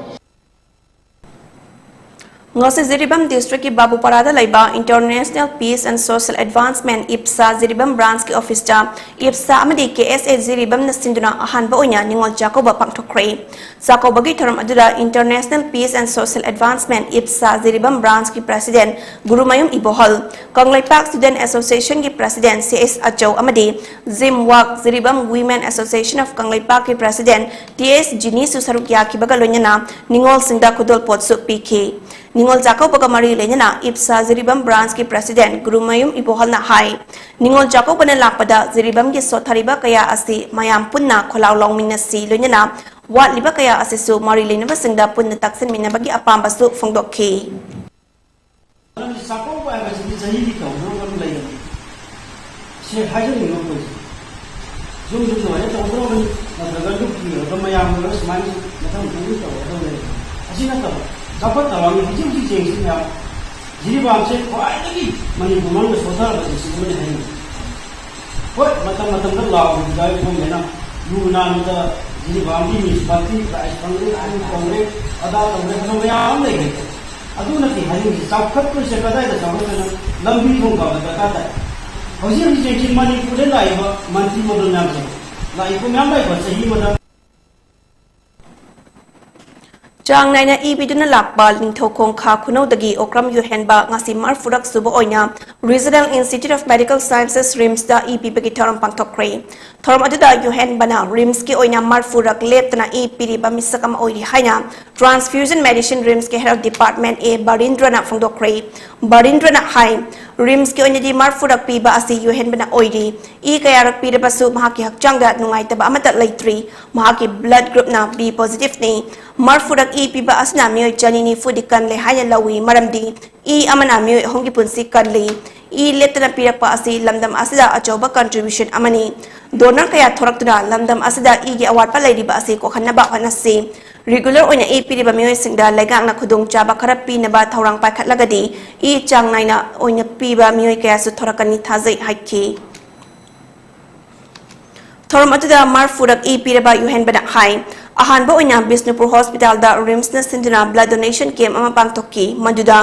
ꯉꯁꯤ ꯖꯤꯔꯤꯕꯥꯝ ꯗꯤꯁꯇ꯭ꯔꯤꯛꯀꯤ ꯕꯥꯕꯨꯄꯥꯔꯥꯗ ꯂꯩꯕ International Peace and Social Advancement, ꯏꯞꯁꯥ, ꯖꯤꯔꯤꯕꯥꯝ ꯕ꯭ꯔꯥꯟꯁꯀꯤ ꯑꯣꯐꯤꯁꯇ ꯏꯞꯁꯥ ꯑꯃꯗꯤ ꯀꯦ ꯑꯦꯁ ꯑꯦ ꯖꯤꯔꯤꯕꯥꯝꯅ ꯁꯤꯟꯗꯨꯅ ꯑꯍꯥꯟꯕ ꯑꯣꯏꯅ ꯅꯤꯉꯣꯜ ꯆꯥꯛꯀꯧꯕ ꯄꯥꯡꯊꯣꯛꯈ꯭ꯔꯦ꯫ ꯆꯥꯛꯀꯧꯕꯒꯤ ꯊꯧꯔꯝ ꯑꯗꯨꯗ International Peace and Social Advancement, ꯏꯞꯁꯥ, ꯖꯤꯔꯤꯕꯥꯝ ꯕ꯭ꯔꯥꯟꯁꯀꯤ ꯄ꯭ꯔꯦꯁꯤꯗꯦꯟꯠ ꯒꯨꯔꯨꯃꯌꯨꯝ ꯏꯕꯣꯍꯜ, ꯀꯪꯂꯩꯄꯥꯛ ꯁ꯭ꯇꯨꯗꯦꯟꯠ ꯑꯦꯁꯣꯁꯤꯌꯦꯁꯟꯒꯤ ꯄ꯭ꯔꯦꯁꯤꯗꯦꯟꯠ ꯁꯤ ꯑꯦꯁ ꯑꯆꯧ ꯑꯃꯗꯤ ꯖꯤꯝ ꯋꯥꯛ ꯖꯤꯔꯤꯕꯥꯝ Women Association of ꯀꯪꯂꯩꯄꯥꯛꯀꯤ ꯄ꯭ꯔꯦꯁꯤꯗꯦꯟꯠ ꯇꯤ ꯑꯦꯁ ꯖꯤꯅꯤꯁꯨ ꯁꯔꯨꯛ ꯌꯥꯈꯤꯕꯒ ꯂꯣꯏꯅꯅ ꯅꯤꯉꯣꯜꯁꯤꯡꯗ ꯈꯨꯗꯣꯜꯄꯣꯠꯁꯨ ꯄꯤꯈꯤ꯫ ꯅꯤꯉꯣꯜ ꯆꯥꯛꯀꯧꯕꯒ ꯃꯔꯤ ꯂꯩꯅꯅ ꯏꯞꯁꯥ ꯖꯤꯔꯤꯕꯥꯝ ꯕ꯭ꯔꯥꯟꯁꯀꯤ ꯄ꯭ꯔꯦꯁꯤꯗꯦꯟꯠ ꯒꯨꯔꯨꯃꯌꯨꯝ ꯏꯕꯣꯍꯜꯅ ꯍꯥꯏ, ꯅꯤꯉꯣꯜ ꯆꯥꯛꯀꯧꯕꯅ ꯂꯥꯛꯄꯗ ꯖꯤꯔꯤꯕꯥꯝꯒꯤ ꯁꯣꯠꯊꯔꯤꯕ ꯀꯌꯥ ꯑꯁꯤ ꯃꯌꯥꯝ ꯄꯨꯟꯅ ꯈꯣꯜꯂꯥꯎ ꯂꯥꯎꯃꯤꯟꯅꯁꯤ, ꯂꯣꯏꯅꯅ ꯋꯥꯠꯂꯤꯕ ꯀꯌꯥ ꯑꯁꯤꯁꯨ ꯃꯔꯤ ꯂꯩꯅꯕꯁꯤꯡꯗ ꯄꯨꯟꯅ ꯇꯥꯛꯁꯤꯟꯃꯤꯟꯅꯕꯒꯤ ꯑꯄꯥꯝꯕꯁꯨ ꯐꯣꯡꯗꯣꯛꯈꯤ꯫ ꯃꯔꯝꯗꯤ ꯆꯥꯛꯀꯧꯕ ꯍꯥꯏꯕꯁꯤꯗꯤ ꯆꯍꯤꯒꯤ ꯇꯧꯗꯕ ꯑꯃ ꯂꯩꯕꯅꯤ꯫ ꯁꯤ ꯍꯥꯏꯖꯅꯤꯡꯉꯤꯕ ꯑꯩꯈꯣꯏꯁꯦ꯫ ꯌꯨꯝꯗ ꯂꯣꯏꯅ ꯇꯧꯒꯗꯧꯕꯅꯤ, ꯅꯠꯇ꯭ꯔꯒ ꯂꯨꯞꯀꯤ ꯑꯣꯏꯕ ꯃꯌꯥꯝ ꯑꯣꯏꯔꯣ ꯁꯨꯃꯥꯏꯅ ꯃꯊꯪ ꯃꯊꯪ ꯇꯧꯒꯗꯧꯕꯅꯤ꯫ ꯑꯁꯤ ꯅꯠꯇꯕ ꯆꯥꯎꯈꯠꯇꯕ ꯑꯃꯅ ꯍꯧꯖꯤꯛ ꯍꯧꯖꯤꯛ ꯌꯦꯡꯁꯤ ꯃꯌꯥꯝ, ꯖꯤꯔꯤꯕꯥꯝꯁꯦ ꯈ꯭ꯋꯥꯏꯗꯒꯤ ꯃꯅꯤꯄꯨꯔ ꯃꯅꯨꯡꯗ ꯁꯣꯊꯔꯕ ꯗꯤꯁꯇ꯭ꯔꯤꯛ ꯑꯃꯅꯤ ꯍꯥꯏꯅꯤꯡꯉꯤ꯫ ꯍꯣꯏ, ꯃꯇꯝ ꯃꯇꯝꯗ ꯂꯥꯎꯔꯤꯕ ꯒꯣꯔꯃꯦꯟꯅ ꯂꯨ ꯅꯥꯟꯕꯗ ꯖꯤꯔꯤꯕꯥꯝꯒꯤ ꯃ꯭ꯌꯨꯅꯤꯁꯤꯄꯥꯂꯤꯇꯤ ꯄ꯭ꯔꯥꯏꯖ ꯐꯪꯗꯦ, ꯑꯗꯨ ꯇꯧꯔꯦ, ꯑꯗꯥ ꯇꯧꯔꯦ ꯍꯥꯏꯕ ꯃꯌꯥꯝ ꯑꯃ ꯂꯩꯔꯦ꯫ ꯑꯗꯨ ꯅꯠꯇꯦ ꯍꯥꯏꯅꯤꯡꯉꯤꯁꯦ, ꯆꯥꯎꯈꯠꯇꯣꯏꯁꯦ ꯀꯗꯥꯏꯗ ꯆꯥꯎꯈꯠꯇꯣꯏꯅꯣ? ꯂꯝꯕꯤ ꯊꯣꯡ ꯐꯕ ꯗꯔꯀꯥꯔ ꯇꯥꯏ꯫ ꯍꯧꯖꯤꯛ ꯍꯧꯖꯤꯛ ꯌꯦꯡꯁꯤ, ꯃꯅꯤꯄꯨꯔꯗ ꯂꯥꯛꯏꯕ ꯃꯟꯇ꯭ꯔꯤ ꯃꯟꯗꯜ ꯃꯌꯥꯝꯁꯦ, ꯂꯥꯛꯏꯕ ꯃꯌꯥꯝ ꯂꯥꯛꯏꯕ ꯆꯍꯤ ꯑꯃꯗ ꯆꯥꯡ ꯅꯥꯏꯅ ꯏ ꯄꯤꯗꯨꯅ ꯂꯥꯛꯄ ꯅꯤꯡꯊꯧꯈꯣꯡ ꯈꯥ ꯈꯨꯅꯧꯗꯒꯤ ꯑꯣꯀ꯭ꯔꯝ ꯌꯨꯍꯦꯟꯕ ꯉꯁꯤ ꯃꯔꯤꯐꯨꯔꯛ ꯁꯨꯕ ꯑꯣꯏꯅ Regional Institute of Medical Sciences, ꯔꯤꯝꯁꯇ ꯏ ꯄꯤꯕꯒꯤ ꯊꯧꯔꯝ ꯄꯥꯡꯊꯣꯛꯈ꯭ꯔꯦ꯫ ꯊꯧꯔꯝ ꯑꯗꯨꯗ ꯌꯨꯍꯦꯟꯕꯅ ꯔꯤꯝꯁꯀꯤ ꯑꯣꯏꯅ ꯃꯔꯤꯐꯨꯔꯛ ꯂꯦꯞꯇꯅ ꯏ ꯄꯤꯔꯤꯕ ꯃꯤꯁꯛ ꯑꯃ ꯑꯣꯏꯔꯤ ꯍꯥꯏꯅ Transfusion Medicine, ꯔꯤꯝꯁꯀꯤ Health Department A ꯕꯔꯤꯟꯗ꯭ꯔꯅ ꯐꯣꯡꯗꯣꯛꯈ꯭ꯔꯦ꯫ ꯕꯔꯤꯟꯗ꯭ꯔꯅ ꯍꯥꯏ, ꯔꯤꯝꯁꯀꯤ ꯑꯣꯏꯅꯗꯤ ꯃꯔꯤꯐꯨꯔꯛ ꯄꯤꯕ ꯑꯁꯤ ꯌꯨꯍꯦꯟꯕꯅ ꯑꯣꯏꯔꯤ꯫ ꯏ ꯀꯌꯥꯔꯛ ꯄꯤꯔꯕꯁꯨ ꯃꯍꯥꯛꯀꯤ ꯍꯛꯆꯥꯡꯗ ꯅꯨꯡꯉꯥꯏꯇꯕ ꯑꯃꯠꯇ ꯂꯩꯇ꯭ꯔꯤ꯫ ꯃꯍꯥꯛꯀꯤ blood groupꯅ B positiveꯅꯤ꯫ ꯃꯔꯤꯐꯨꯔꯛ ꯏ ꯄꯤꯕ ꯑꯁꯤꯅ ꯃꯤꯑꯣꯏ ꯆꯅꯤ ꯅꯤꯐꯨꯗꯤ ꯀꯜꯂꯦ ꯍꯥꯏꯅ ꯂꯧꯏ, ꯃꯔꯝꯗꯤ ꯏ ꯑꯃꯅ ꯃꯤꯑꯣꯏ ꯑꯍꯨꯝꯒꯤ ꯄꯨꯟꯁꯤ ꯀꯜꯂꯤ꯫ ꯏ ꯂꯦꯞꯇꯅ ꯄꯤꯔꯛꯄ ꯑꯁꯤ ꯂꯝꯗꯝ ꯑꯁꯤꯗ ꯑꯆꯧꯕ contribution ꯑꯃꯅꯤ꯫ Donor ꯀꯌꯥ ꯊꯣꯔꯛꯇꯨꯅ ꯂꯝꯗꯝ ꯑꯁꯤꯗ ꯏꯒꯤ ꯑꯋꯥꯠꯄ ꯂꯩꯔꯤꯕ ꯑꯁꯤ ꯀꯣꯛꯍꯟꯅꯕ ꯍꯣꯠꯅꯁꯤ꯫ Regular ꯑꯣꯏꯅ ꯏ ꯄꯤꯔꯤꯕ ꯃꯤꯑꯣꯏꯁꯤꯡꯗ ꯂꯩꯉꯥꯛꯅ ꯈꯨꯗꯣꯡꯆꯥꯕ ꯈꯔ ꯄꯤꯅꯕ ꯊꯧꯔꯥꯡ ꯄꯥꯏꯈꯠꯂꯒꯗꯤ ꯏ ꯆꯥꯡ ꯅꯥꯏꯅ ꯑꯣꯏꯅ ꯄꯤꯕ ꯃꯤꯑꯣꯏ ꯀꯌꯥꯁꯨ ꯊꯣꯔꯛꯀꯅꯤ ꯊꯥꯖꯩ ꯍꯥꯏꯈꯤ꯫ ꯊꯧꯔꯝ ꯑꯗꯨꯗ ꯃꯔꯤꯐꯨꯔꯛ ꯏ ꯄꯤꯔꯕ ꯌꯨꯍꯦꯟꯕꯅ ꯍꯥꯏ, ꯑꯍꯥꯟꯕ ꯑꯣꯏꯅ ꯕꯤꯁꯅꯨꯄꯨꯔ ꯍꯣꯁꯄꯤꯇꯥꯜꯗ ꯔꯤꯝꯁꯅ ꯁꯤꯟꯗꯨꯅ blood donation camp ꯑꯃ ꯄꯥꯡꯊꯣꯛꯈꯤ, ꯃꯗꯨꯗ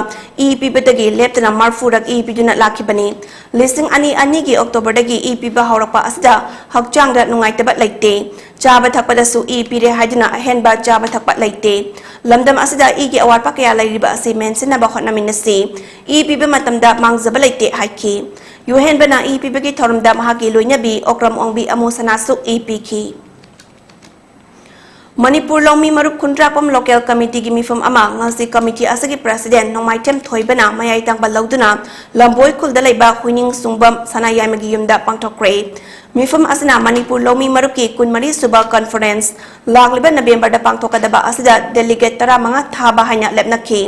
ꯏ ꯄꯤꯕꯗꯒꯤ ꯂꯦꯞꯇꯅ ꯃꯔꯤꯐꯨꯔꯛ ꯏ ꯄꯤꯗꯨꯅ ꯂꯥꯛꯈꯤꯕꯅꯤ꯫ ꯂꯤꯁꯤꯡ ꯑꯅꯤ ꯑꯅꯤꯒꯤ ꯑꯣꯛꯇꯣꯕꯔꯗꯒꯤ ꯏ ꯄꯤꯕ ꯍꯧꯔꯛꯄ ꯑꯁꯤꯗ ꯍꯛꯆꯥꯡꯗ ꯅꯨꯡꯉꯥꯏꯇꯕ ꯂꯩꯇꯦ꯫ ꯆꯥꯕ ꯊꯛꯄꯗꯁꯨ ꯏ ꯄꯤꯔꯦ ꯍꯥꯏꯗꯨꯅ ꯑꯍꯦꯟꯕ ꯆꯥꯕ ꯊꯛꯄ ꯂꯩꯇꯦ꯫ ꯂꯝꯗꯝ ꯑꯁꯤꯗ ꯏꯒꯤ ꯑꯋꯥꯠꯄ ꯀꯌꯥ ꯂꯩꯔꯤꯕ ꯑꯁꯤ ꯃꯦꯟꯁꯤꯟꯅꯕ ꯍꯣꯠꯅꯃꯤꯟꯅꯁꯤ꯫ ꯏ ꯄꯤꯕ ꯃꯇꯝꯗ ꯃꯥꯡꯖꯕ ꯂꯩꯇꯦ ꯍꯥꯏꯈꯤ꯫ ꯌꯨꯍꯦꯟꯕꯅ ꯏ ꯄꯤꯕꯒꯤ ꯊꯧꯔꯝꯗ ꯃꯍꯥꯛꯀꯤ ꯂꯣꯏꯅꯕꯤ ꯑꯣꯀ꯭ꯔꯝ ꯑꯣꯡꯕꯤ ꯑꯃꯨ ꯁꯅꯥꯁꯨ ꯏ ꯄꯤꯈꯤ꯫ ꯃꯅꯤꯄꯨꯔ ꯂꯧꯃꯤ ꯃꯔꯨꯞ ꯈꯨꯟꯗ꯭ꯔꯥꯛꯄꯝ ꯂꯣꯀꯦꯜ ꯀꯃꯤꯇꯤꯒꯤ ꯃꯤꯐꯝ ꯑꯃ ꯉꯁꯤ ꯀꯃꯤꯇꯤ ꯑꯁꯤꯒꯤ ꯄ꯭ꯔꯁꯤꯗꯦꯟ ꯅꯣꯡꯃꯥꯏꯊꯦꯝ ꯊꯣꯏꯕꯅ ꯃꯌꯥꯏ ꯇꯪꯕ ꯂꯧꯗꯨꯅ ꯂꯝꯕꯣꯏ ꯈꯨꯜꯗ ꯂꯩꯕ ꯍꯨꯏꯅꯤꯡ ꯁꯨꯡꯕꯝ ꯁꯅꯥꯌꯥꯏꯃꯒꯤ ꯌꯨꯝꯗ ꯄꯥꯡꯊꯣꯛꯈ꯭ꯔꯦ꯫ ꯃꯤꯐꯝ ꯑꯁꯤꯅ ꯃꯅꯤꯄꯨꯔ ꯂꯧꯃꯤ ꯃꯔꯨꯞꯀꯤ ꯀꯨꯟꯃꯔꯤ ꯁꯨꯕ conference ꯂꯥꯛꯂꯤꯕ ꯅꯕꯦꯝꯕꯔꯗ ꯄꯥꯡꯊꯣꯛꯀꯗꯕ ꯑꯁꯤꯗ delegate ꯇꯔꯥꯃꯉꯥ ꯊꯥꯕ ꯍꯥꯏꯅ ꯂꯦꯞꯅꯈꯤ꯫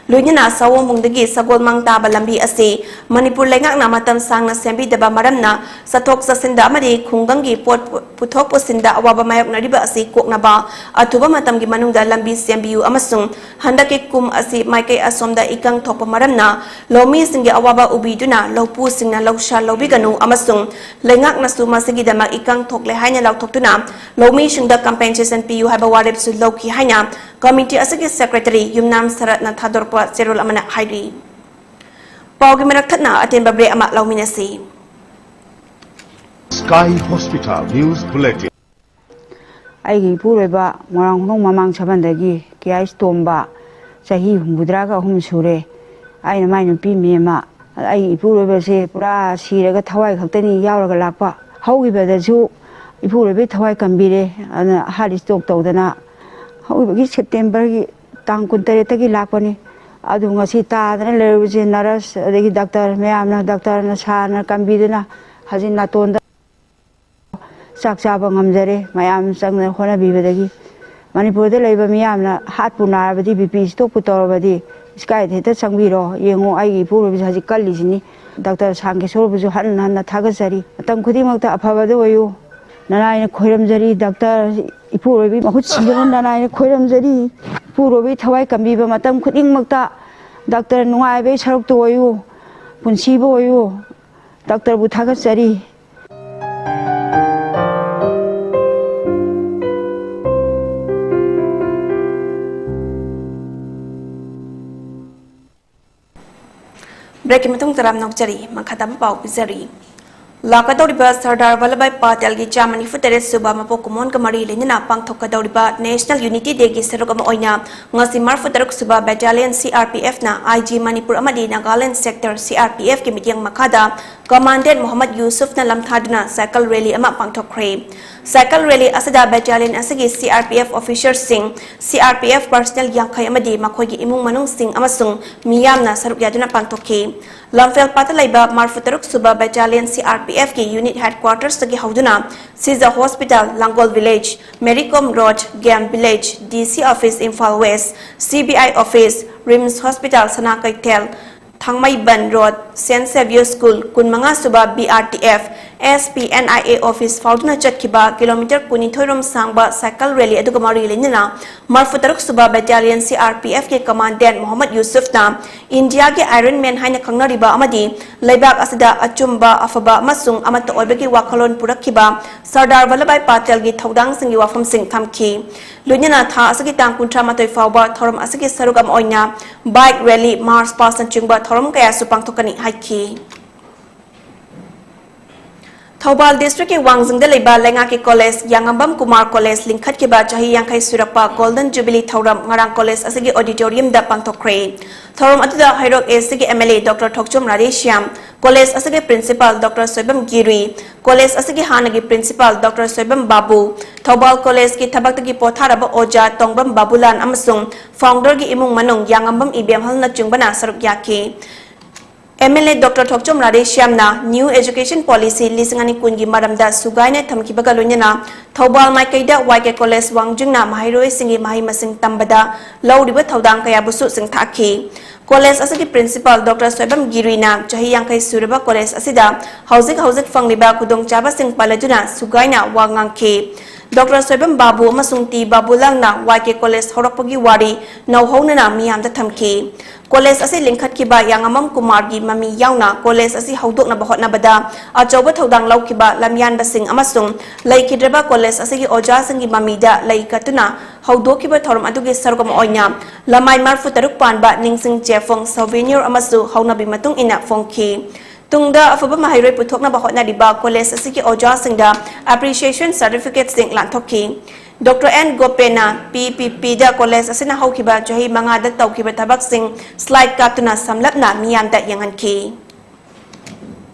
ꯂꯣꯏꯅꯅ ꯁꯑꯣꯝꯕꯨꯡꯗꯒꯤ ꯁꯒꯣꯜꯃꯥꯡ ꯇꯥꯕ ꯂꯝꯕꯤ ꯑꯁꯤ ꯃꯅꯤꯄꯨꯔ ꯂꯩꯉꯥꯛꯅ ꯃꯇꯝ ꯁꯥꯡꯅ ꯁꯦꯝꯕꯤꯗꯕ ꯃꯔꯝꯅ ꯆꯠꯊꯣꯛ ꯆꯠꯁꯤꯟꯗ ꯑꯃꯗꯤ ꯈꯨꯡꯒꯪꯒꯤ ꯄꯣꯠ ꯄꯨꯊꯣꯛ ꯄꯨꯁꯤꯟꯗ ꯑꯋꯥꯕ ꯃꯥꯌꯣꯛꯅꯔꯤꯕ ꯑꯁꯤ ꯀꯣꯛꯅꯕ ꯑꯊꯨꯕ ꯃꯇꯝꯒꯤ ꯃꯅꯨꯡꯗ ꯂꯝꯕꯤ ꯁꯦꯝꯕꯤꯌꯨ ꯑꯃꯁꯨꯡ ꯍꯟꯗꯛꯀꯤ ꯀꯨꯝ ꯑꯁꯤ ꯃꯥꯏꯀꯩ ꯑꯁꯣꯝꯗ ꯏꯀꯪ ꯊꯣꯛꯄ ꯃꯔꯝꯅ ꯂꯧꯃꯤꯁꯤꯡꯒꯤ ꯑꯋꯥꯕ ꯎꯕꯤꯗꯨꯅ ꯂꯧꯄꯨꯁꯤꯡꯅ ꯂꯧꯁꯥ ꯂꯧꯕꯤꯒꯅꯨ ꯑꯃꯁꯨꯡ ꯂꯩꯉꯥꯛꯅꯁꯨ ꯃꯁꯤꯒꯤꯗꯃꯛ ꯏꯀꯪ ꯊꯣꯛꯂꯦ ꯍꯥꯏꯅ ꯂꯥꯎꯊꯣꯛꯇꯨꯅ ꯂꯧꯃꯤꯁꯤꯡꯗ compensation ꯄꯤꯌꯨ ꯍꯥꯏꯕ ꯋꯥꯔꯦꯞꯁꯨ ꯂꯧꯈꯤ ꯍꯥꯏꯅ committee ꯑꯁꯤꯒꯤ secretary ꯌꯨꯝꯅꯥꯝ ꯁꯔꯠꯅ ꯊꯥꯗꯣꯔꯛꯄ ꯆꯦꯔꯣꯜ ꯑꯃꯅ ꯍꯥꯏꯔꯤ꯫ ꯄꯥꯎꯒꯤ ꯃꯔꯛ ꯊꯠꯅ ꯑꯇꯦꯟꯕ break ꯑꯃ ꯂꯧꯃꯤꯟꯅꯁꯤ꯫ Sky Hospital News Bulletin꯫ ꯑꯩꯒꯤ ꯏꯄꯨꯔꯣꯏꯕ ꯃꯣꯏꯔꯥꯡ ꯈꯣꯡꯅꯧ ꯃꯃꯥꯡ ꯁꯕꯟꯗꯒꯤ ꯀꯦ ꯑꯩꯁ ꯇꯣꯝꯕ, ꯆꯍꯤ ꯍꯨꯝꯐꯨꯇꯔꯥꯒ ꯑꯍꯨꯝ ꯁꯨꯔꯦ꯫ ꯑꯩꯅ ꯃꯥꯏ ꯅꯨꯄꯤ ꯃꯦꯝꯃ, ꯑꯩꯒꯤ ꯏꯄꯨꯔꯣꯏꯕꯁꯦ ꯄꯨꯔꯥ ꯁꯤꯔꯒ ꯊꯋꯥꯏ ꯈꯛꯇꯅꯤ ꯌꯥꯎꯔꯒ ꯂꯥꯛꯄ꯫ ꯍꯧꯈꯤꯕꯗꯁꯨ ꯏꯄꯨꯔꯣꯏꯕꯒꯤ ꯊꯋꯥꯏ ꯀꯟꯕꯤꯔꯦ꯫ ꯑꯗꯨꯅ heart stroke ꯇꯧꯗꯅ ꯍꯧꯈꯤꯕꯒꯤ ꯁꯦꯞꯇꯦꯝꯕꯔꯒꯤ ꯇꯥꯡ ꯀꯨꯟꯇꯔꯦꯠꯇꯒꯤ ꯂꯥꯛꯄꯅꯤ꯫ ꯑꯗꯨ ꯉꯁꯤ ꯇꯥꯗꯅ ꯂꯩꯔꯨꯕꯁꯦ ꯅꯔꯁ, ꯑꯗꯒꯤ ꯗꯥꯛꯇꯔ ꯃꯌꯥꯝꯅ, ꯗꯥꯛꯇꯔꯅ, ꯁꯥꯔꯅ ꯀꯟꯕꯤꯗꯨꯅ ꯍꯧꯖꯤꯛ ꯅꯥꯇꯣꯟꯗ ꯆꯥꯛ ꯆꯥꯕ ꯉꯝꯖꯔꯦ꯫ ꯃꯌꯥꯝ ꯆꯪꯗꯅ ꯍꯣꯠꯅꯕꯤꯕꯗꯒꯤ ꯃꯅꯤꯄꯨꯔꯗ ꯂꯩꯕ ꯃꯤꯌꯥꯝꯅ heartꯄꯨ ꯅꯥꯔꯕꯗꯤ, BP strokeꯄꯨ ꯇꯧꯔꯕꯗꯤ, Skyꯗ ꯍꯦꯛꯇ ꯆꯪꯕꯤꯔꯣ꯫ ꯌꯦꯡꯉꯣ, ꯑꯩꯒꯤ ꯏꯄꯨꯔꯣꯏꯕꯁꯤ ꯍꯧꯖꯤꯛ ꯀꯜꯂꯤꯁꯤꯅꯤ꯫ ꯗꯥꯛꯇꯔ ꯁꯥꯟꯀꯦꯁꯣꯔꯕꯨꯁꯨ ꯍꯟꯅ ꯍꯟꯅ ꯊꯥꯒꯠꯆꯔꯤ꯫ ꯃꯇꯝ ꯈꯨꯗꯤꯡꯃꯛꯇ ꯑꯐꯕꯗ ꯑꯣꯏꯌꯨ꯫ ꯅꯅꯥꯏꯅ ꯈꯣꯏꯔꯝꯖꯔꯤ꯫ ꯗꯥꯛꯇꯔ ꯏꯄꯨꯔꯣꯏꯕꯤ ꯃꯍꯨꯠ ꯁꯤꯟꯗꯨꯅ ꯅꯅꯥꯏꯅ ꯈꯣꯏꯔꯝꯖꯔꯤ꯫ ꯏꯄꯨꯔꯣꯏꯕꯤ ꯊꯋꯥꯏ ꯀꯟꯕꯤꯕ ꯃꯇꯝ ꯈꯨꯗꯤꯡꯃꯛꯇ ꯗꯥꯛꯇꯔ ꯅꯨꯡꯉꯥꯏꯕꯒꯤ ꯁꯔꯨꯛꯇ ꯑꯣꯏꯌꯨ, ꯄꯨꯟꯁꯤꯕꯨ ꯑꯣꯏꯌꯨ꯫ ꯗꯥꯛꯇꯔꯕꯨ ꯊꯥꯒꯠꯆꯔꯤ꯫ Breakꯀꯤ ꯃꯇꯨꯡ ꯇꯔꯥꯝꯅ ꯑꯣꯛꯆꯔꯤ꯫ ꯃꯈꯥ ꯇꯥꯕ ꯄꯥꯎ ꯄꯤꯖꯔꯤ꯫ ꯂꯥꯛꯀꯗꯧꯔꯤꯕ ꯁꯔꯗꯥꯔ ꯋꯜꯂꯚꯚꯥꯏ ꯄꯇꯦꯜꯒꯤ ꯆꯥꯝꯃ ꯅꯤꯐꯨ ꯇꯔꯦꯠ ꯁꯨꯕ ꯃꯄꯣꯛ ꯀꯨꯝꯑꯣꯟꯒ ꯃꯔꯤ ꯂꯩꯅꯅ ꯄꯥꯡꯊꯣꯛꯀꯗꯧꯔꯤꯕ National Unity Dayꯒꯤ ꯁꯔꯨꯛ ꯑꯃ ꯑꯣꯏꯅ ꯉꯁꯤ ꯃꯔꯤꯐꯨ ꯇꯔꯨꯛ ꯁꯨꯕ Battalion CRPFꯅ IG ꯃꯅꯤꯄꯨꯔ ꯑꯃꯗꯤ ꯅꯥꯒꯥꯂꯦꯟ Sector CRPFꯀꯤ ꯃꯤꯠꯌꯦꯡ ꯃꯈꯥꯗ Commandant ꯃꯣꯍꯝꯃꯗ ꯌꯨꯁꯨꯐꯅ ꯂꯝꯊꯥꯗꯨꯅ cycle rally ꯑꯃ ꯄꯥꯡꯊꯣꯛꯈ꯭ꯔꯦ꯫ Cycle rally ꯑꯁꯤꯗ battalion ꯑꯁꯤꯒꯤ C R P F officerꯁꯤꯡ, C R P F personnel ꯌꯥꯡꯈꯩ ꯑꯃꯗꯤ ꯃꯈꯣꯏꯒꯤ ꯏꯃꯨꯡ ꯃꯅꯨꯡꯁꯤꯡ ꯑꯃꯁꯨꯡ ꯃꯤꯌꯥꯝꯅ ꯁꯔꯨꯛ ꯌꯥꯗꯨꯅ ꯄꯥꯡꯊꯣꯛꯈꯤ꯫ ꯂꯝꯐꯦꯜꯄꯥꯠꯇ ꯂꯩꯕ ꯃꯔꯤꯐꯨ ꯇꯔꯨꯛ ꯁꯨꯕ battalion C R P Fꯀꯤ unit headquartersꯇꯒꯤ ꯍꯧꯗꯨꯅ ꯁꯤꯖ hospital, Langol village, Mary Kom road, game village, D C office Imphal West, C B I office, RIMS hospital Sana Keithel, Thangmeiband road, Saint Xavier School, ꯀꯨꯟꯃꯉꯥ ꯁꯨꯕ B R T F, S P N I A office ꯐꯥꯎꯗꯨꯅ ꯆꯠꯈꯤꯕ kilometre ꯀꯨꯟꯅꯤꯊꯣꯏ ꯔꯣꯝ ꯁꯥꯡꯕ cycle rally ꯑꯗꯨꯒ ꯃꯔꯤ ꯂꯩꯅꯅ ꯃꯔꯤꯐꯨ ꯇꯔꯨꯛ ꯁꯨꯕ battalionꯁꯤ R P Fꯀꯤ commandant ꯃꯣꯍꯝꯃꯗ ꯌꯨꯁꯨꯐꯅ ꯏꯟꯗꯤꯌꯥꯒꯤ Iron Man ꯍꯥꯏꯅ ꯈꯪꯅꯔꯤꯕ ꯑꯃꯗꯤ ꯂꯩꯕꯥꯛ ꯑꯁꯤꯗ ꯑꯆꯨꯝꯕ, ꯑꯐꯕ ꯑꯃꯁꯨꯡ ꯑꯃꯠꯇ ꯑꯣꯏꯕꯒꯤ ꯋꯥꯈꯜꯂꯣꯟ ꯄꯨꯔꯛꯈꯤꯕ ꯁꯔꯗꯥꯔ ꯚꯜꯂꯚꯚꯥꯏ ꯄꯥꯇꯦꯜꯒꯤ ꯊꯧꯗꯥꯡꯁꯤꯡꯒꯤ ꯋꯥꯐꯝꯁꯤꯡ ꯊꯝꯈꯤ꯫ ꯂꯣꯏꯅꯅ ꯊꯥ ꯑꯁꯤꯒꯤ ꯇꯥꯡ ꯀꯨꯟꯊ꯭ꯔꯥ ꯃꯥꯊꯣꯏ ꯐꯥꯎꯕ ꯊꯧꯔꯝ ꯑꯁꯤꯒꯤ ꯁꯔꯨꯛ ꯑꯃ ꯑꯣꯏꯅ bike rally, march pastꯅꯆꯤꯡꯕ ꯊꯧꯔꯝ ꯀꯌꯥꯁꯨ ꯄꯥꯡꯊꯣꯛꯀꯅꯤ ꯍꯥꯏꯈꯤ꯫ ꯊꯧꯕꯥꯜ districtꯀꯤ ꯋꯥꯡꯖꯤꯡꯗ ꯂꯩꯕ ꯂꯩꯉꯥꯛꯀꯤ college ꯌꯥꯉꯝꯕꯝ ꯀꯨꯃꯥꯔ college ꯂꯤꯡꯈꯠꯈꯤꯕ ꯆꯍꯤ ꯌꯥꯡꯈꯩ ꯁꯨꯔꯛꯄ Golden Jubilee ꯊꯧꯔꯝ ꯉꯔꯥꯡ college ꯑꯁꯤꯒꯤ auditoriumꯗ ꯄꯥꯡꯊꯣꯛꯈ꯭ꯔꯦ꯫ ꯊꯧꯔꯝ ꯑꯗꯨꯗ ꯍꯩꯔꯣꯛ Aꯁꯤꯒꯤ MLA Doctor ꯊꯣꯛꯆꯣꯝ ꯔꯥꯙꯦꯁ꯭ꯌꯥꯝ, college ꯑꯁꯤꯒꯤ principal Doctor ꯁꯣꯏꯕꯝ ꯒꯤꯔꯤ, college ꯑꯁꯤꯒꯤ ꯍꯥꯟꯅꯒꯤ principal Doctor ꯁꯣꯏꯕꯝ ꯕꯥꯕꯨ, ꯊꯧꯕꯥꯜ collegeꯀꯤ ꯊꯕꯛꯇꯒꯤ ꯄꯣꯊꯥꯔꯕ ꯑꯣꯖꯥ ꯇꯣꯡꯕ꯭ꯔꯝ ꯕꯥꯕꯨꯂꯥꯜ ꯑꯃꯁꯨꯡ founderꯒꯤ ꯏꯃꯨꯡ ꯃꯅꯨꯡ, ꯌꯥꯉꯝꯕꯝ ꯏꯕꯦꯝꯍꯜꯅꯆꯤꯡꯕꯅ ꯁꯔꯨꯛ ꯌꯥꯈꯤ꯫ MLA Doctor ꯊꯣꯛꯆꯣꯝ ꯔꯥꯙꯦꯁ꯭ꯌꯥꯝꯅ New Education Policy ꯂꯤꯁꯤꯡ ꯑꯅꯤ ꯀꯨꯟꯒꯤ ꯃꯔꯝꯗ ꯁꯨꯒꯥꯏꯅ ꯊꯝꯈꯤꯕꯒ ꯂꯣꯏꯅꯅ ꯊꯧꯕꯥꯜ ꯃꯥꯏꯀꯩꯗ Y K College ꯋꯥꯡꯖꯤꯡꯅ ꯃꯍꯩꯔꯣꯏꯁꯤꯡꯒꯤ ꯃꯍꯩ ꯃꯁꯤꯡ ꯇꯝꯕꯗ ꯂꯧꯔꯤꯕ ꯊꯧꯗꯥꯡ ꯀꯌꯥꯕꯨꯁꯨ ꯆꯤꯡꯊꯥꯛꯈꯤ꯫ College ꯑꯁꯤꯒꯤ principal Doctor ꯁꯣꯏꯕꯝ ꯒꯤꯔꯤꯅ ꯆꯍꯤ ꯌꯥꯡꯈꯩ ꯁꯨꯔꯕ college ꯑꯁꯤꯗ ꯍꯧꯖꯤꯛ ꯍꯧꯖꯤꯛ ꯐꯪꯂꯤꯕ ꯈꯨꯗꯣꯡꯆꯥꯕꯁꯤꯡ ꯄꯜꯂꯗꯨꯅ ꯁꯨꯒꯥꯏꯅ ꯋꯥ ꯉꯥꯡꯈꯤ꯫ Doctor ꯁꯣꯏꯕꯝ ꯕꯥꯕꯨ ꯑꯃꯁꯨꯡ ꯇꯤ ꯕꯥꯕꯨꯂꯥꯜꯅ Y K College ꯍꯧꯔꯛꯄꯒꯤ ꯋꯥꯔꯤ ꯅꯧꯍꯧꯅꯅ ꯃꯤꯌꯥꯝꯗ ꯊꯝꯈꯤ꯫ College ꯑꯁꯤ ꯂꯤꯡꯈꯠꯈꯤꯕ ꯌꯥꯉꯝꯕꯝ ꯀꯨꯃꯥꯔꯒꯤ ꯃꯃꯤ ꯌꯥꯎꯅ college ꯑꯁꯤ ꯍꯧꯗꯣꯛꯅꯕ ꯍꯣꯠꯅꯕꯗ ꯑꯆꯧꯕ ꯊꯧꯗꯥꯡ ꯂꯧꯈꯤꯕ ꯂꯝꯌꯥꯟꯕꯁꯤꯡ ꯑꯃꯁꯨꯡ ꯂꯩꯈꯤꯗ꯭ꯔꯕ college ꯑꯁꯤꯒꯤ ꯑꯣꯖꯥꯁꯤꯡꯒꯤ ꯃꯃꯤꯗ ꯂꯩ ꯀꯠꯇꯨꯅ ꯍꯧꯗꯣꯛꯈꯤꯕ ꯊꯧꯔꯝ ꯑꯗꯨꯒꯤ ꯁꯔꯨꯛ ꯑꯃ ꯑꯣꯏꯅ ꯂꯃꯥꯏ ꯃꯔꯤꯐꯨ ꯇꯔꯨꯛ ꯄꯥꯟꯕ ꯅꯤꯡꯁꯤꯡ ꯆꯦꯐꯣꯡ, souvenir, ꯑꯃꯁꯨ ꯍꯧꯅꯕꯤ ꯃꯇꯨꯡ ꯏꯟꯅ ꯐꯣꯡꯈꯤ꯫ ꯇꯨꯡꯗ ꯑꯐꯕ ꯃꯍꯩꯔꯣꯏ ꯄꯨꯊꯣꯛꯅꯕ ꯍꯣꯠꯅꯔꯤꯕ college ꯑꯁꯤꯒꯤ ꯑꯣꯖꯥꯁꯤꯡꯗ appreciation certificateꯁꯤꯡ ꯂꯥꯟꯊꯣꯛꯈꯤ꯫ Doctor N ꯒꯣꯄꯦꯟꯅ P P Pꯗ college ꯑꯁꯤꯅ ꯍꯧꯈꯤꯕ ꯆꯍꯤ ꯃꯉꯥꯗ ꯇꯧꯈꯤꯕ ꯊꯕꯛꯁꯤꯡ slide ꯀꯥꯞꯇꯨꯅ ꯁꯝꯂꯞꯅ ꯃꯤꯌꯥꯝꯗ ꯌꯦꯡꯍꯟꯈꯤ꯫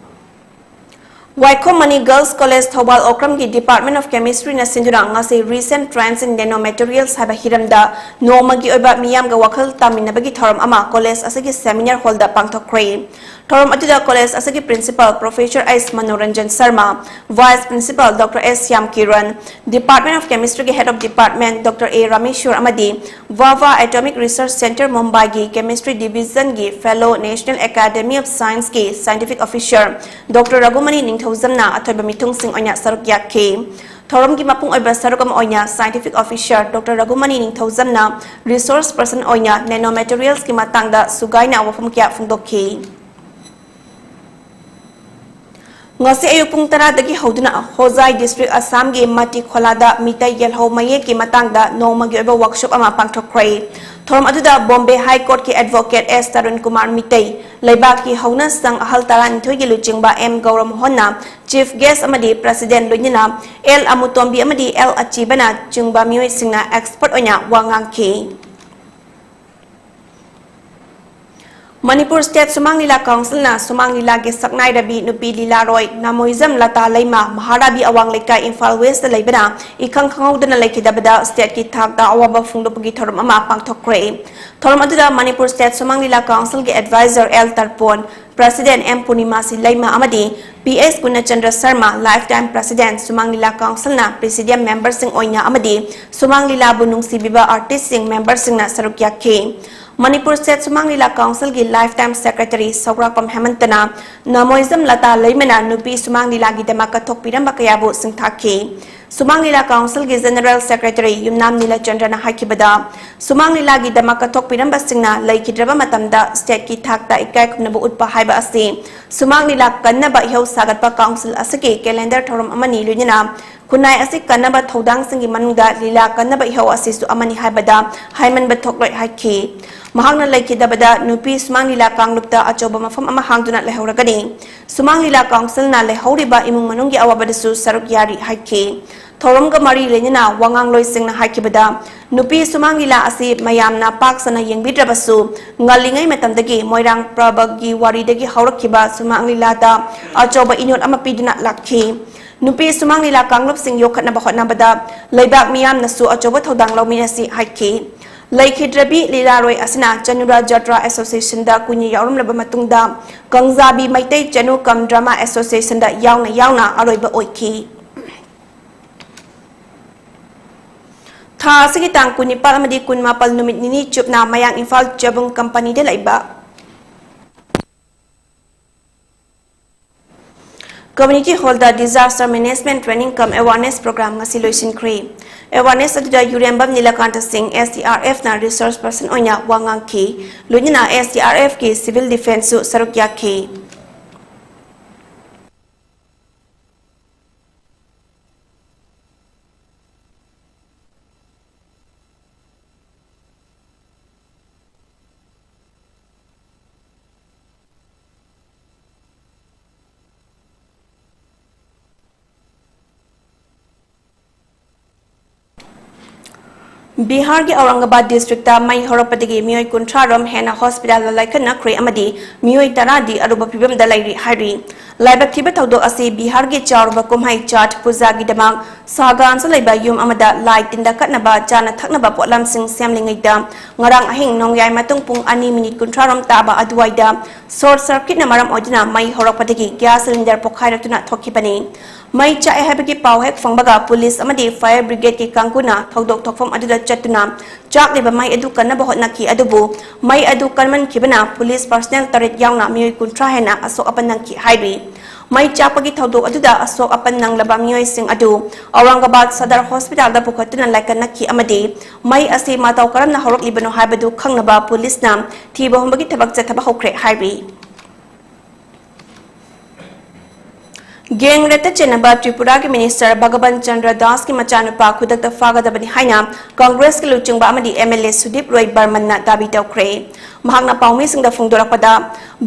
ꯋꯥꯏꯈꯣꯝ ꯃꯅꯤ Girls College ꯊꯧꯕꯥꯜ ꯑꯣꯀ꯭ꯔꯝꯒꯤ Department of Chemistryꯅ ꯁꯤꯟꯗꯨꯅ ꯉꯁꯤ Recent Trends in Nanomaterials ꯍꯥꯏꯕ ꯍꯤꯔꯝꯗ ꯅꯣꯡꯃꯒꯤ ꯑꯣꯏꯕ ꯃꯤꯌꯥꯝꯒ ꯋꯥꯈꯜ ꯇꯥꯃꯤꯟꯅꯕꯒꯤ ꯊꯧꯔꯝ ꯑꯃ college ꯑꯁꯤꯒꯤ seminar hallꯗ ꯄꯥꯡꯊꯣꯛꯈ꯭ꯔꯦ꯫ ꯊꯧꯔꯝ ꯑꯗꯨꯗ college ꯑꯁꯤꯒꯤ Principal Professor S Manoranjan Sharma, Vice Principal Doctor S Shyam Kiran, Department of Chemistryꯒꯤ Head of Department Doctor A ꯔꯥꯃꯦꯁ꯭ꯋꯔ ꯑꯃꯗꯤ VAVA Atomic Research Centre ꯃꯨꯝꯕꯥꯏꯒꯤ Chemistry Divisionꯒꯤ Fellow, National Academy of Scienceꯀꯤ Scientific Officer Doctor ꯔꯘꯨꯃꯅꯤ ꯅꯤꯡꯊꯧꯖꯝꯅ ꯑꯊꯣꯏꯕ ꯃꯤꯊꯨꯡꯁꯤꯡ ꯑꯣꯏꯅ ꯁꯔꯨꯛ ꯌꯥꯈꯤ꯫ ꯊꯧꯔꯝꯒꯤ ꯃꯄꯨꯡ ꯑꯣꯏꯕ ꯁꯔꯨꯛ ꯑꯃ ꯑꯣꯏꯅ Scientific Officer Doctor ꯔꯘꯨꯃꯅꯤ ꯅꯤꯡꯊꯧꯖꯝꯅ Resource Person ꯑꯣꯏꯅ Nanomaterialsꯀꯤ ꯃꯇꯥꯡꯗ ꯁꯨꯒꯥꯏꯅ ꯋꯥꯐꯝ ꯀꯌꯥ ꯐꯣꯡꯗꯣꯛꯈꯤ꯫ ꯉꯁꯤ ꯑꯌꯨꯛ ꯄꯨꯡ ꯇꯔꯥꯗꯒꯤ ꯍꯧꯗꯨꯅ ꯍꯣꯖꯥꯏ district ꯑꯁꯥꯝꯒꯤ ꯃꯇꯤ ꯈꯣꯂꯥꯗ ꯃꯤꯇꯩ ꯌꯦꯜꯍꯧ ꯃꯌꯦꯛꯀꯤ ꯃꯇꯥꯡꯗ ꯅꯣꯡꯃꯒꯤ ꯑꯣꯏꯕ workshop ꯑꯃ ꯄꯥꯡꯊꯣꯛꯈ꯭ꯔꯦ꯫ ꯊꯧꯔꯝ ꯑꯗꯨꯗ Bombay High Courtꯀꯤ Advocate S Tarun Kumar Meitei, ꯂꯩꯕꯥꯛꯀꯤ ꯍꯧꯅ ꯁꯪ ꯑꯍꯜ ꯇꯔꯥꯅꯤꯊꯣꯏꯒꯤ ꯂꯨꯆꯤꯡꯕ M ꯒꯧꯔꯃꯣꯍꯟꯅ Chief Guest ꯑꯃꯗꯤ President ꯂꯣꯏꯅꯅ L ꯑꯃꯨꯇꯣꯝꯕꯤ ꯑꯃꯗꯤ L ꯑꯆꯤꯕꯅ ꯆꯤꯡꯕ ꯃꯤꯑꯣꯏꯁꯤꯡꯅ expert ꯑꯣꯏꯅ ꯋꯥ ꯉꯥꯡꯈꯤ꯫ ꯃꯅꯤꯄꯨꯔ State ꯁꯨꯃꯥꯡ ꯂꯤꯂꯥ Councilꯅ ꯁꯨꯃꯥꯡ ꯂꯤꯂꯥꯒꯤ ꯁꯛꯅꯥꯏꯔꯕꯤ ꯅꯨꯄꯤ ꯂꯤꯂꯥꯔꯣꯏ ꯅꯥꯃꯣꯏꯖꯝ ꯂꯇꯥ ꯂꯩꯃ, ꯃꯍꯥꯔꯥꯕꯤ ꯑꯋꯥꯡ ꯂꯩꯀꯥꯏ, ꯏꯝꯐꯥꯜ Westꯇ ꯂꯩꯕꯅ ꯏꯈꯪ ꯈꯪꯍꯧꯗꯅ ꯂꯩꯈꯤꯗꯕꯗ stateꯀꯤ ꯊꯥꯛꯇ ꯑꯋꯥꯕ ꯐꯣꯡꯗꯣꯛꯄꯒꯤ ꯊꯧꯔꯝ ꯑꯃ ꯄꯥꯡꯊꯣꯛꯈ꯭ꯔꯦ꯫ ꯊꯧꯔꯝ ꯑꯗꯨꯗ ꯃꯅꯤꯄꯨꯔ State ꯁꯨꯃꯥꯡ ꯂꯤꯂꯥ Councilꯒꯤ Advisor L ꯇꯔꯄꯣꯟ, President M ꯄꯨꯔꯅꯤꯃꯥꯁꯤ ꯂꯩꯃ ꯑꯃꯗꯤ P S ꯄꯨꯔꯅꯆꯟꯗ꯭ꯔ Sharma, Lifetime President, ꯁꯨꯃꯥꯡ ꯂꯤꯂꯥ Councilꯅ Presidium memberꯁꯤꯡ ꯑꯣꯏꯅ ꯑꯃꯗꯤ ꯁꯨꯃꯥꯡ ꯂꯤꯂꯥꯕꯨ ꯅꯨꯡꯁꯤꯕꯤꯕ artistꯁꯤꯡ memberꯁꯤꯡꯅ ꯁꯔꯨꯛ ꯌꯥꯈꯤ꯫ ꯃꯅꯤꯄꯨꯔ State ꯁꯨꯃꯥꯡ ꯂꯤꯂꯥ Councilꯒꯤ Lifetime Secretary ꯁꯧꯒ꯭ꯔꯥꯛꯄꯝ ꯍꯦꯃꯟꯇꯅ ꯅꯥꯃꯣꯏꯖꯝ ꯂꯇꯥ ꯂꯩꯃꯅ ꯅꯨꯄꯤ ꯁꯨꯃꯥꯡ ꯂꯤꯂꯥꯒꯤꯗꯃꯛ ꯀꯠꯊꯣꯛꯄꯤꯔꯝꯕ ꯀꯌꯥꯕꯨ ꯁꯤꯡꯊꯥꯈꯤ꯫ ꯁꯨꯃꯥꯡ ꯂꯤꯂꯥ Councilꯒꯤ General Secretary ꯌꯨꯝꯅꯥꯝ ꯅꯤꯂꯆꯟꯗ꯭ꯔꯅ ꯍꯥꯏꯈꯤꯕꯗ, ꯁꯨꯃꯥꯡ ꯂꯤꯂꯥꯒꯤꯗꯃꯛ ꯀꯠꯊꯣꯛꯄꯤꯔꯝꯕꯁꯤꯡꯅ ꯂꯩꯈꯤꯗ꯭ꯔꯕ ꯃꯇꯝꯗ stateꯀꯤ ꯊꯥꯛꯇ ꯏꯀꯥꯏ ꯈꯨꯝꯅꯕ ꯎꯠꯄ ꯍꯥꯏꯕ ꯑꯁꯤ ꯁꯨꯃꯥꯡ ꯂꯤꯂꯥ ꯀꯟꯅꯕ ꯏꯍꯧ ꯁꯥꯒꯠꯄ Council ꯑꯁꯤꯒꯤ calendar ꯊꯧꯔꯝ ꯑꯃꯅꯤ, ꯂꯣꯏꯅꯅ ꯈꯨꯟꯅꯥꯏ ꯑꯁꯤ ꯀꯟꯅꯕ ꯊꯧꯗꯥꯡꯁꯤꯡꯒꯤ ꯃꯅꯨꯡꯗ ꯂꯤꯂꯥ ꯀꯟꯅꯕ ꯏꯍꯧ ꯑꯁꯤꯁꯨ ꯑꯃꯅꯤ ꯍꯥꯏꯕꯗ ꯍꯥꯏꯃꯟꯕ ꯊꯣꯛꯂꯣꯏ ꯍꯥꯏꯈꯤ꯫ ꯃꯍꯥꯛꯅ ꯂꯩꯈꯤꯗꯕꯗ ꯅꯨꯄꯤ ꯁꯨꯃꯥꯡ ꯂꯤꯂꯥ ꯀꯥꯡꯂꯨꯞꯇ ꯑꯆꯧꯕ ꯃꯐꯝ ꯑꯃ ꯍꯥꯡꯗꯨꯅ ꯂꯩꯍꯧꯔꯒꯅꯤ꯫ ꯁꯨꯃꯥꯡ ꯂꯤꯂꯥ Councilꯅ ꯂꯩꯍꯧꯔꯤꯕ ꯏꯃꯨꯡ ꯃꯅꯨꯡꯒꯤ ꯑꯋꯥꯕꯗꯁꯨ ꯁꯔꯨꯛ ꯌꯥꯔꯤ ꯍꯥꯏꯈꯤ꯫ ꯊꯧꯔꯝꯒ ꯃꯔꯤ ꯂꯩꯅꯅ ꯋꯥꯉꯥꯡꯂꯣꯏꯁꯤꯡꯅ ꯍꯥꯏꯈꯤꯕꯗ, ꯅꯨꯄꯤ ꯁꯨꯃꯥꯡ ꯂꯤꯂꯥ ꯑꯁꯤ ꯃꯌꯥꯝꯅ ꯄꯥꯛ ꯁꯟꯅ ꯌꯦꯡꯕꯤꯗ꯭ꯔꯕꯁꯨ, ꯉꯜꯂꯤꯉꯩ ꯃꯇꯝꯗꯒꯤ ꯃꯣꯏꯔꯥꯡ ꯄ꯭ꯔꯕꯒꯤ ꯋꯥꯔꯤꯗꯒꯤ ꯍꯧꯔꯛꯈꯤꯕ ꯁꯨꯃꯥꯡ ꯂꯤꯂꯥꯗ ꯑꯆꯧꯕ ꯏꯅꯣꯠ ꯑꯃ ꯄꯤꯗꯨꯅ ꯂꯥꯛꯈꯤ꯫ ꯅꯨꯄꯤ ꯁꯨꯃꯥꯡ ꯂꯤꯂꯥ ꯀꯥꯡꯂꯨꯞꯁꯤꯡ ꯌꯣꯛꯈꯠꯅꯕ ꯍꯣꯠꯅꯕꯗ ꯂꯩꯕꯥꯛ ꯃꯤꯌꯥꯝꯅꯁꯨ ꯑꯆꯧꯕ ꯊꯧꯗꯥꯡ ꯂꯧꯃꯤꯟꯅꯁꯤ ꯍꯥꯏꯈꯤ꯫ ꯂꯩꯈꯤꯗ꯭ꯔꯕꯤ ꯂꯤꯂꯥꯔꯣꯏ ꯑꯁꯤꯅ ꯆꯅꯨꯔꯥ ꯖꯇ꯭ꯔꯥ ꯑꯦꯁꯣꯁꯤꯌꯦꯁꯟꯗ ꯀꯨꯏꯅ ꯌꯥꯎꯔꯝꯂꯕ ꯃꯇꯨꯡꯗ, ꯀꯪꯖꯥꯕꯤ ꯃꯩꯇꯩ ꯆꯅꯨ ꯀꯝ ꯗ꯭ꯔꯃꯥ ꯑꯦꯁꯣꯁꯤꯌꯦꯁꯟꯗ ꯌꯥꯎꯅ ꯌꯥꯎꯅ ꯑꯔꯣꯏꯕ ꯑꯣꯏꯈꯤ꯫ ꯊꯥ ꯑꯁꯤꯒꯤ ꯇꯥꯡ ꯀꯨꯟꯅꯤꯄꯥꯜ ꯑꯃꯗꯤ ꯀꯨꯟꯃꯥꯄꯜ, ꯅꯨꯃꯤꯠ ꯅꯤꯅꯤ ꯆꯨꯞꯅ ꯃꯌꯥꯡ ꯏꯝꯐꯥꯜ ꯆꯕꯨꯡ ꯀꯝꯄꯅꯤꯗ ꯂꯩꯕ ꯀꯝꯃ꯭ꯌꯨꯅꯤꯇꯤ ꯍꯣꯜꯗ Disaster Management Training cum Awareness Program ꯉꯁꯤ ꯂꯣꯏꯁꯤꯟꯈ꯭ꯔꯦ꯫ ꯑꯦꯋꯥꯔꯅꯦꯁ ꯑꯗꯨꯗ ꯌꯨꯔꯦꯝꯕꯝ ꯅꯤꯂꯀꯥꯟꯇ ꯁꯤꯡ, S D R F ꯅ ꯔꯤꯁꯣꯔꯁ ꯄꯔꯁꯟ ꯑꯣꯏꯅ ꯋꯥ ꯉꯥꯡꯈꯤ꯫ ꯂꯣꯏꯅꯅ S D R F ꯀꯤ ꯁꯤꯚꯤꯜ ꯗꯤꯐꯦꯟꯁꯁꯨ ꯁꯔꯨꯛ ꯌꯥꯈꯤ꯫ ꯕꯤꯍꯥꯔꯒꯤ ꯑꯧꯔꯪꯒꯕꯥꯗ ꯗꯤꯁꯇ꯭ꯔꯤꯛꯇ ꯃꯩ ꯍꯧꯔꯛꯄꯗꯒꯤ ꯃꯤꯑꯣꯏ ꯀꯨꯟꯊ꯭ꯔꯥ ꯔꯣꯝ ꯍꯦꯟꯅ ꯍꯣꯁꯄꯤꯇꯥꯜꯗ ꯂꯥꯏꯀꯠꯅꯈ꯭ꯔꯦ ꯑꯃꯗꯤ ꯃꯤꯑꯣꯏ ꯇꯔꯥꯗꯤ ꯑꯔꯨꯕ ꯐꯤꯕꯝꯗ ꯂꯩꯔꯤ ꯍꯥꯏꯔꯤ꯫ ꯂꯥꯏꯕꯛ ꯊꯤꯕ ꯊꯧꯗꯣꯛ ꯑꯁꯤ ꯕꯤꯍꯥꯔꯒꯤ ꯆꯥꯎꯔꯕ ꯀꯨꯝꯍꯩ ꯆꯥꯠ ꯄꯨꯖꯥꯒꯤꯗꯃꯛ ꯁꯥꯒꯥꯟꯁꯨ ꯂꯩꯕ ꯌꯨꯝ ꯑꯃꯗ ꯂꯥꯏ ꯇꯤꯟꯗ ꯀꯠꯅꯕ ꯆꯥꯅ ꯊꯛꯅꯕ ꯄꯣꯠꯂꯝꯁꯤꯡ ꯁꯦꯝꯂꯤꯉꯩꯗ, ꯉꯔꯥꯡ ꯑꯍꯤꯡ ꯅꯣꯡꯌꯥꯏ ꯃꯇꯨꯡ ꯄꯨꯡ ꯑꯅꯤ ꯃꯤꯅꯤꯠ ꯀꯨꯟꯊ꯭ꯔꯥ ꯔꯣꯝ ꯇꯥꯕ ꯑꯗꯨꯋꯥꯏꯗ ꯁꯣꯔꯠ ꯁꯔꯀꯤꯠꯅ ꯃꯔꯝ ꯑꯣꯏꯗꯨꯅ ꯃꯩ ꯍꯧꯔꯛꯄꯗꯒꯤ ꯒ꯭ꯌꯥꯁ ꯁꯤꯂꯤꯟꯗꯔ ꯄꯣꯈꯥꯏꯔꯛꯇꯨꯅ ꯊꯣꯛꯈꯤꯕꯅꯤ꯫ ꯃꯩ ꯆꯥꯛꯑꯦ ꯍꯥꯏꯕꯒꯤ ꯄꯥꯎ ꯍꯦꯛ ꯐꯪꯕꯒ ꯄꯨꯂꯤꯁ ꯑꯃꯗꯤ ꯐꯥꯌꯔ ꯕ꯭ꯔꯤꯒꯦꯗꯀꯤ ꯀꯥꯡꯕꯨꯅ ꯊꯧꯗꯣꯛ ꯊꯣꯛꯐꯝ ꯑꯗꯨꯗ ꯆꯠꯇꯨꯅ ꯆꯥꯛꯂꯤꯕ ꯃꯩ ꯑꯗꯨ ꯀꯟꯅꯕ ꯍꯣꯠꯅꯈꯤ, ꯑꯗꯨꯕꯨ ꯃꯩ ꯑꯗꯨ ꯀꯟꯃꯟꯈꯤꯕꯅ ꯄꯨꯂꯤꯁ ꯄꯔꯁꯅꯦꯜ ꯇꯔꯦꯠ ꯌꯥꯎꯅ ꯃꯤꯑꯣꯏ ꯀꯨꯟꯊ꯭ꯔꯥ ꯍꯦꯟꯅ ꯑꯁꯣꯛ ꯑꯄꯟ ꯅꯪꯈꯤ ꯍꯥꯏꯔꯤ꯫ ꯃꯩ ꯆꯥꯛꯄꯒꯤ ꯊꯧꯗꯣꯛ ꯑꯗꯨꯗ ꯑꯁꯣꯛ ꯑꯄꯟ ꯅꯪꯂꯕ ꯃꯤꯑꯣꯏꯁꯤꯡ ꯑꯗꯨ ꯑꯧꯔꯪꯒꯕꯥꯗ ꯁꯗꯔ ꯍꯣꯁꯄꯤꯇꯥꯜꯗ ꯄꯨꯈꯠꯇꯨꯅ ꯂꯥꯏꯀꯠꯅꯈꯤ ꯑꯃꯗꯤ ꯃꯩ ꯑꯁꯤ ꯃꯇꯧ ꯀꯔꯝꯅ ꯍꯧꯔꯛꯂꯤꯕꯅꯣ ꯍꯥꯏꯕꯗꯨ ꯈꯪꯅꯕ ꯄꯨꯂꯤꯁꯅ ꯊꯤꯕ ꯍꯨꯝꯕꯒꯤ ꯊꯕꯛ ꯆꯠꯊꯕ ꯍꯧꯈ꯭ꯔꯦ ꯍꯥꯏꯔꯤ꯫ ꯒꯦꯡ ꯔꯦꯞꯇ ꯆꯦꯟꯅꯕ ꯇ꯭ꯔꯤꯄꯨꯔꯥꯒꯤ ꯃꯤꯅꯤꯁꯇꯔ ꯚꯒꯕꯟ ꯆꯟꯗ꯭ꯔ ꯗꯥꯁꯀꯤ ꯃꯆꯥꯅꯨꯄꯥ ꯈꯨꯗꯛꯇ ꯐꯥꯒꯗꯕꯅꯤ ꯍꯥꯏꯅ ꯀꯪꯒ꯭ꯔꯦꯁꯀꯤ ꯂꯨꯆꯤꯡꯕ ꯑꯃꯗꯤ M L A ꯁꯨꯗꯤꯞ Roy ꯕꯔꯃꯟꯅ Dhabi ꯇꯧꯈ꯭ꯔꯦ꯫ ꯃꯍꯥꯛꯅ ꯄꯥꯎꯃꯤꯁꯤꯡꯗ ꯐꯣꯡꯗꯣꯔꯛꯄꯗ,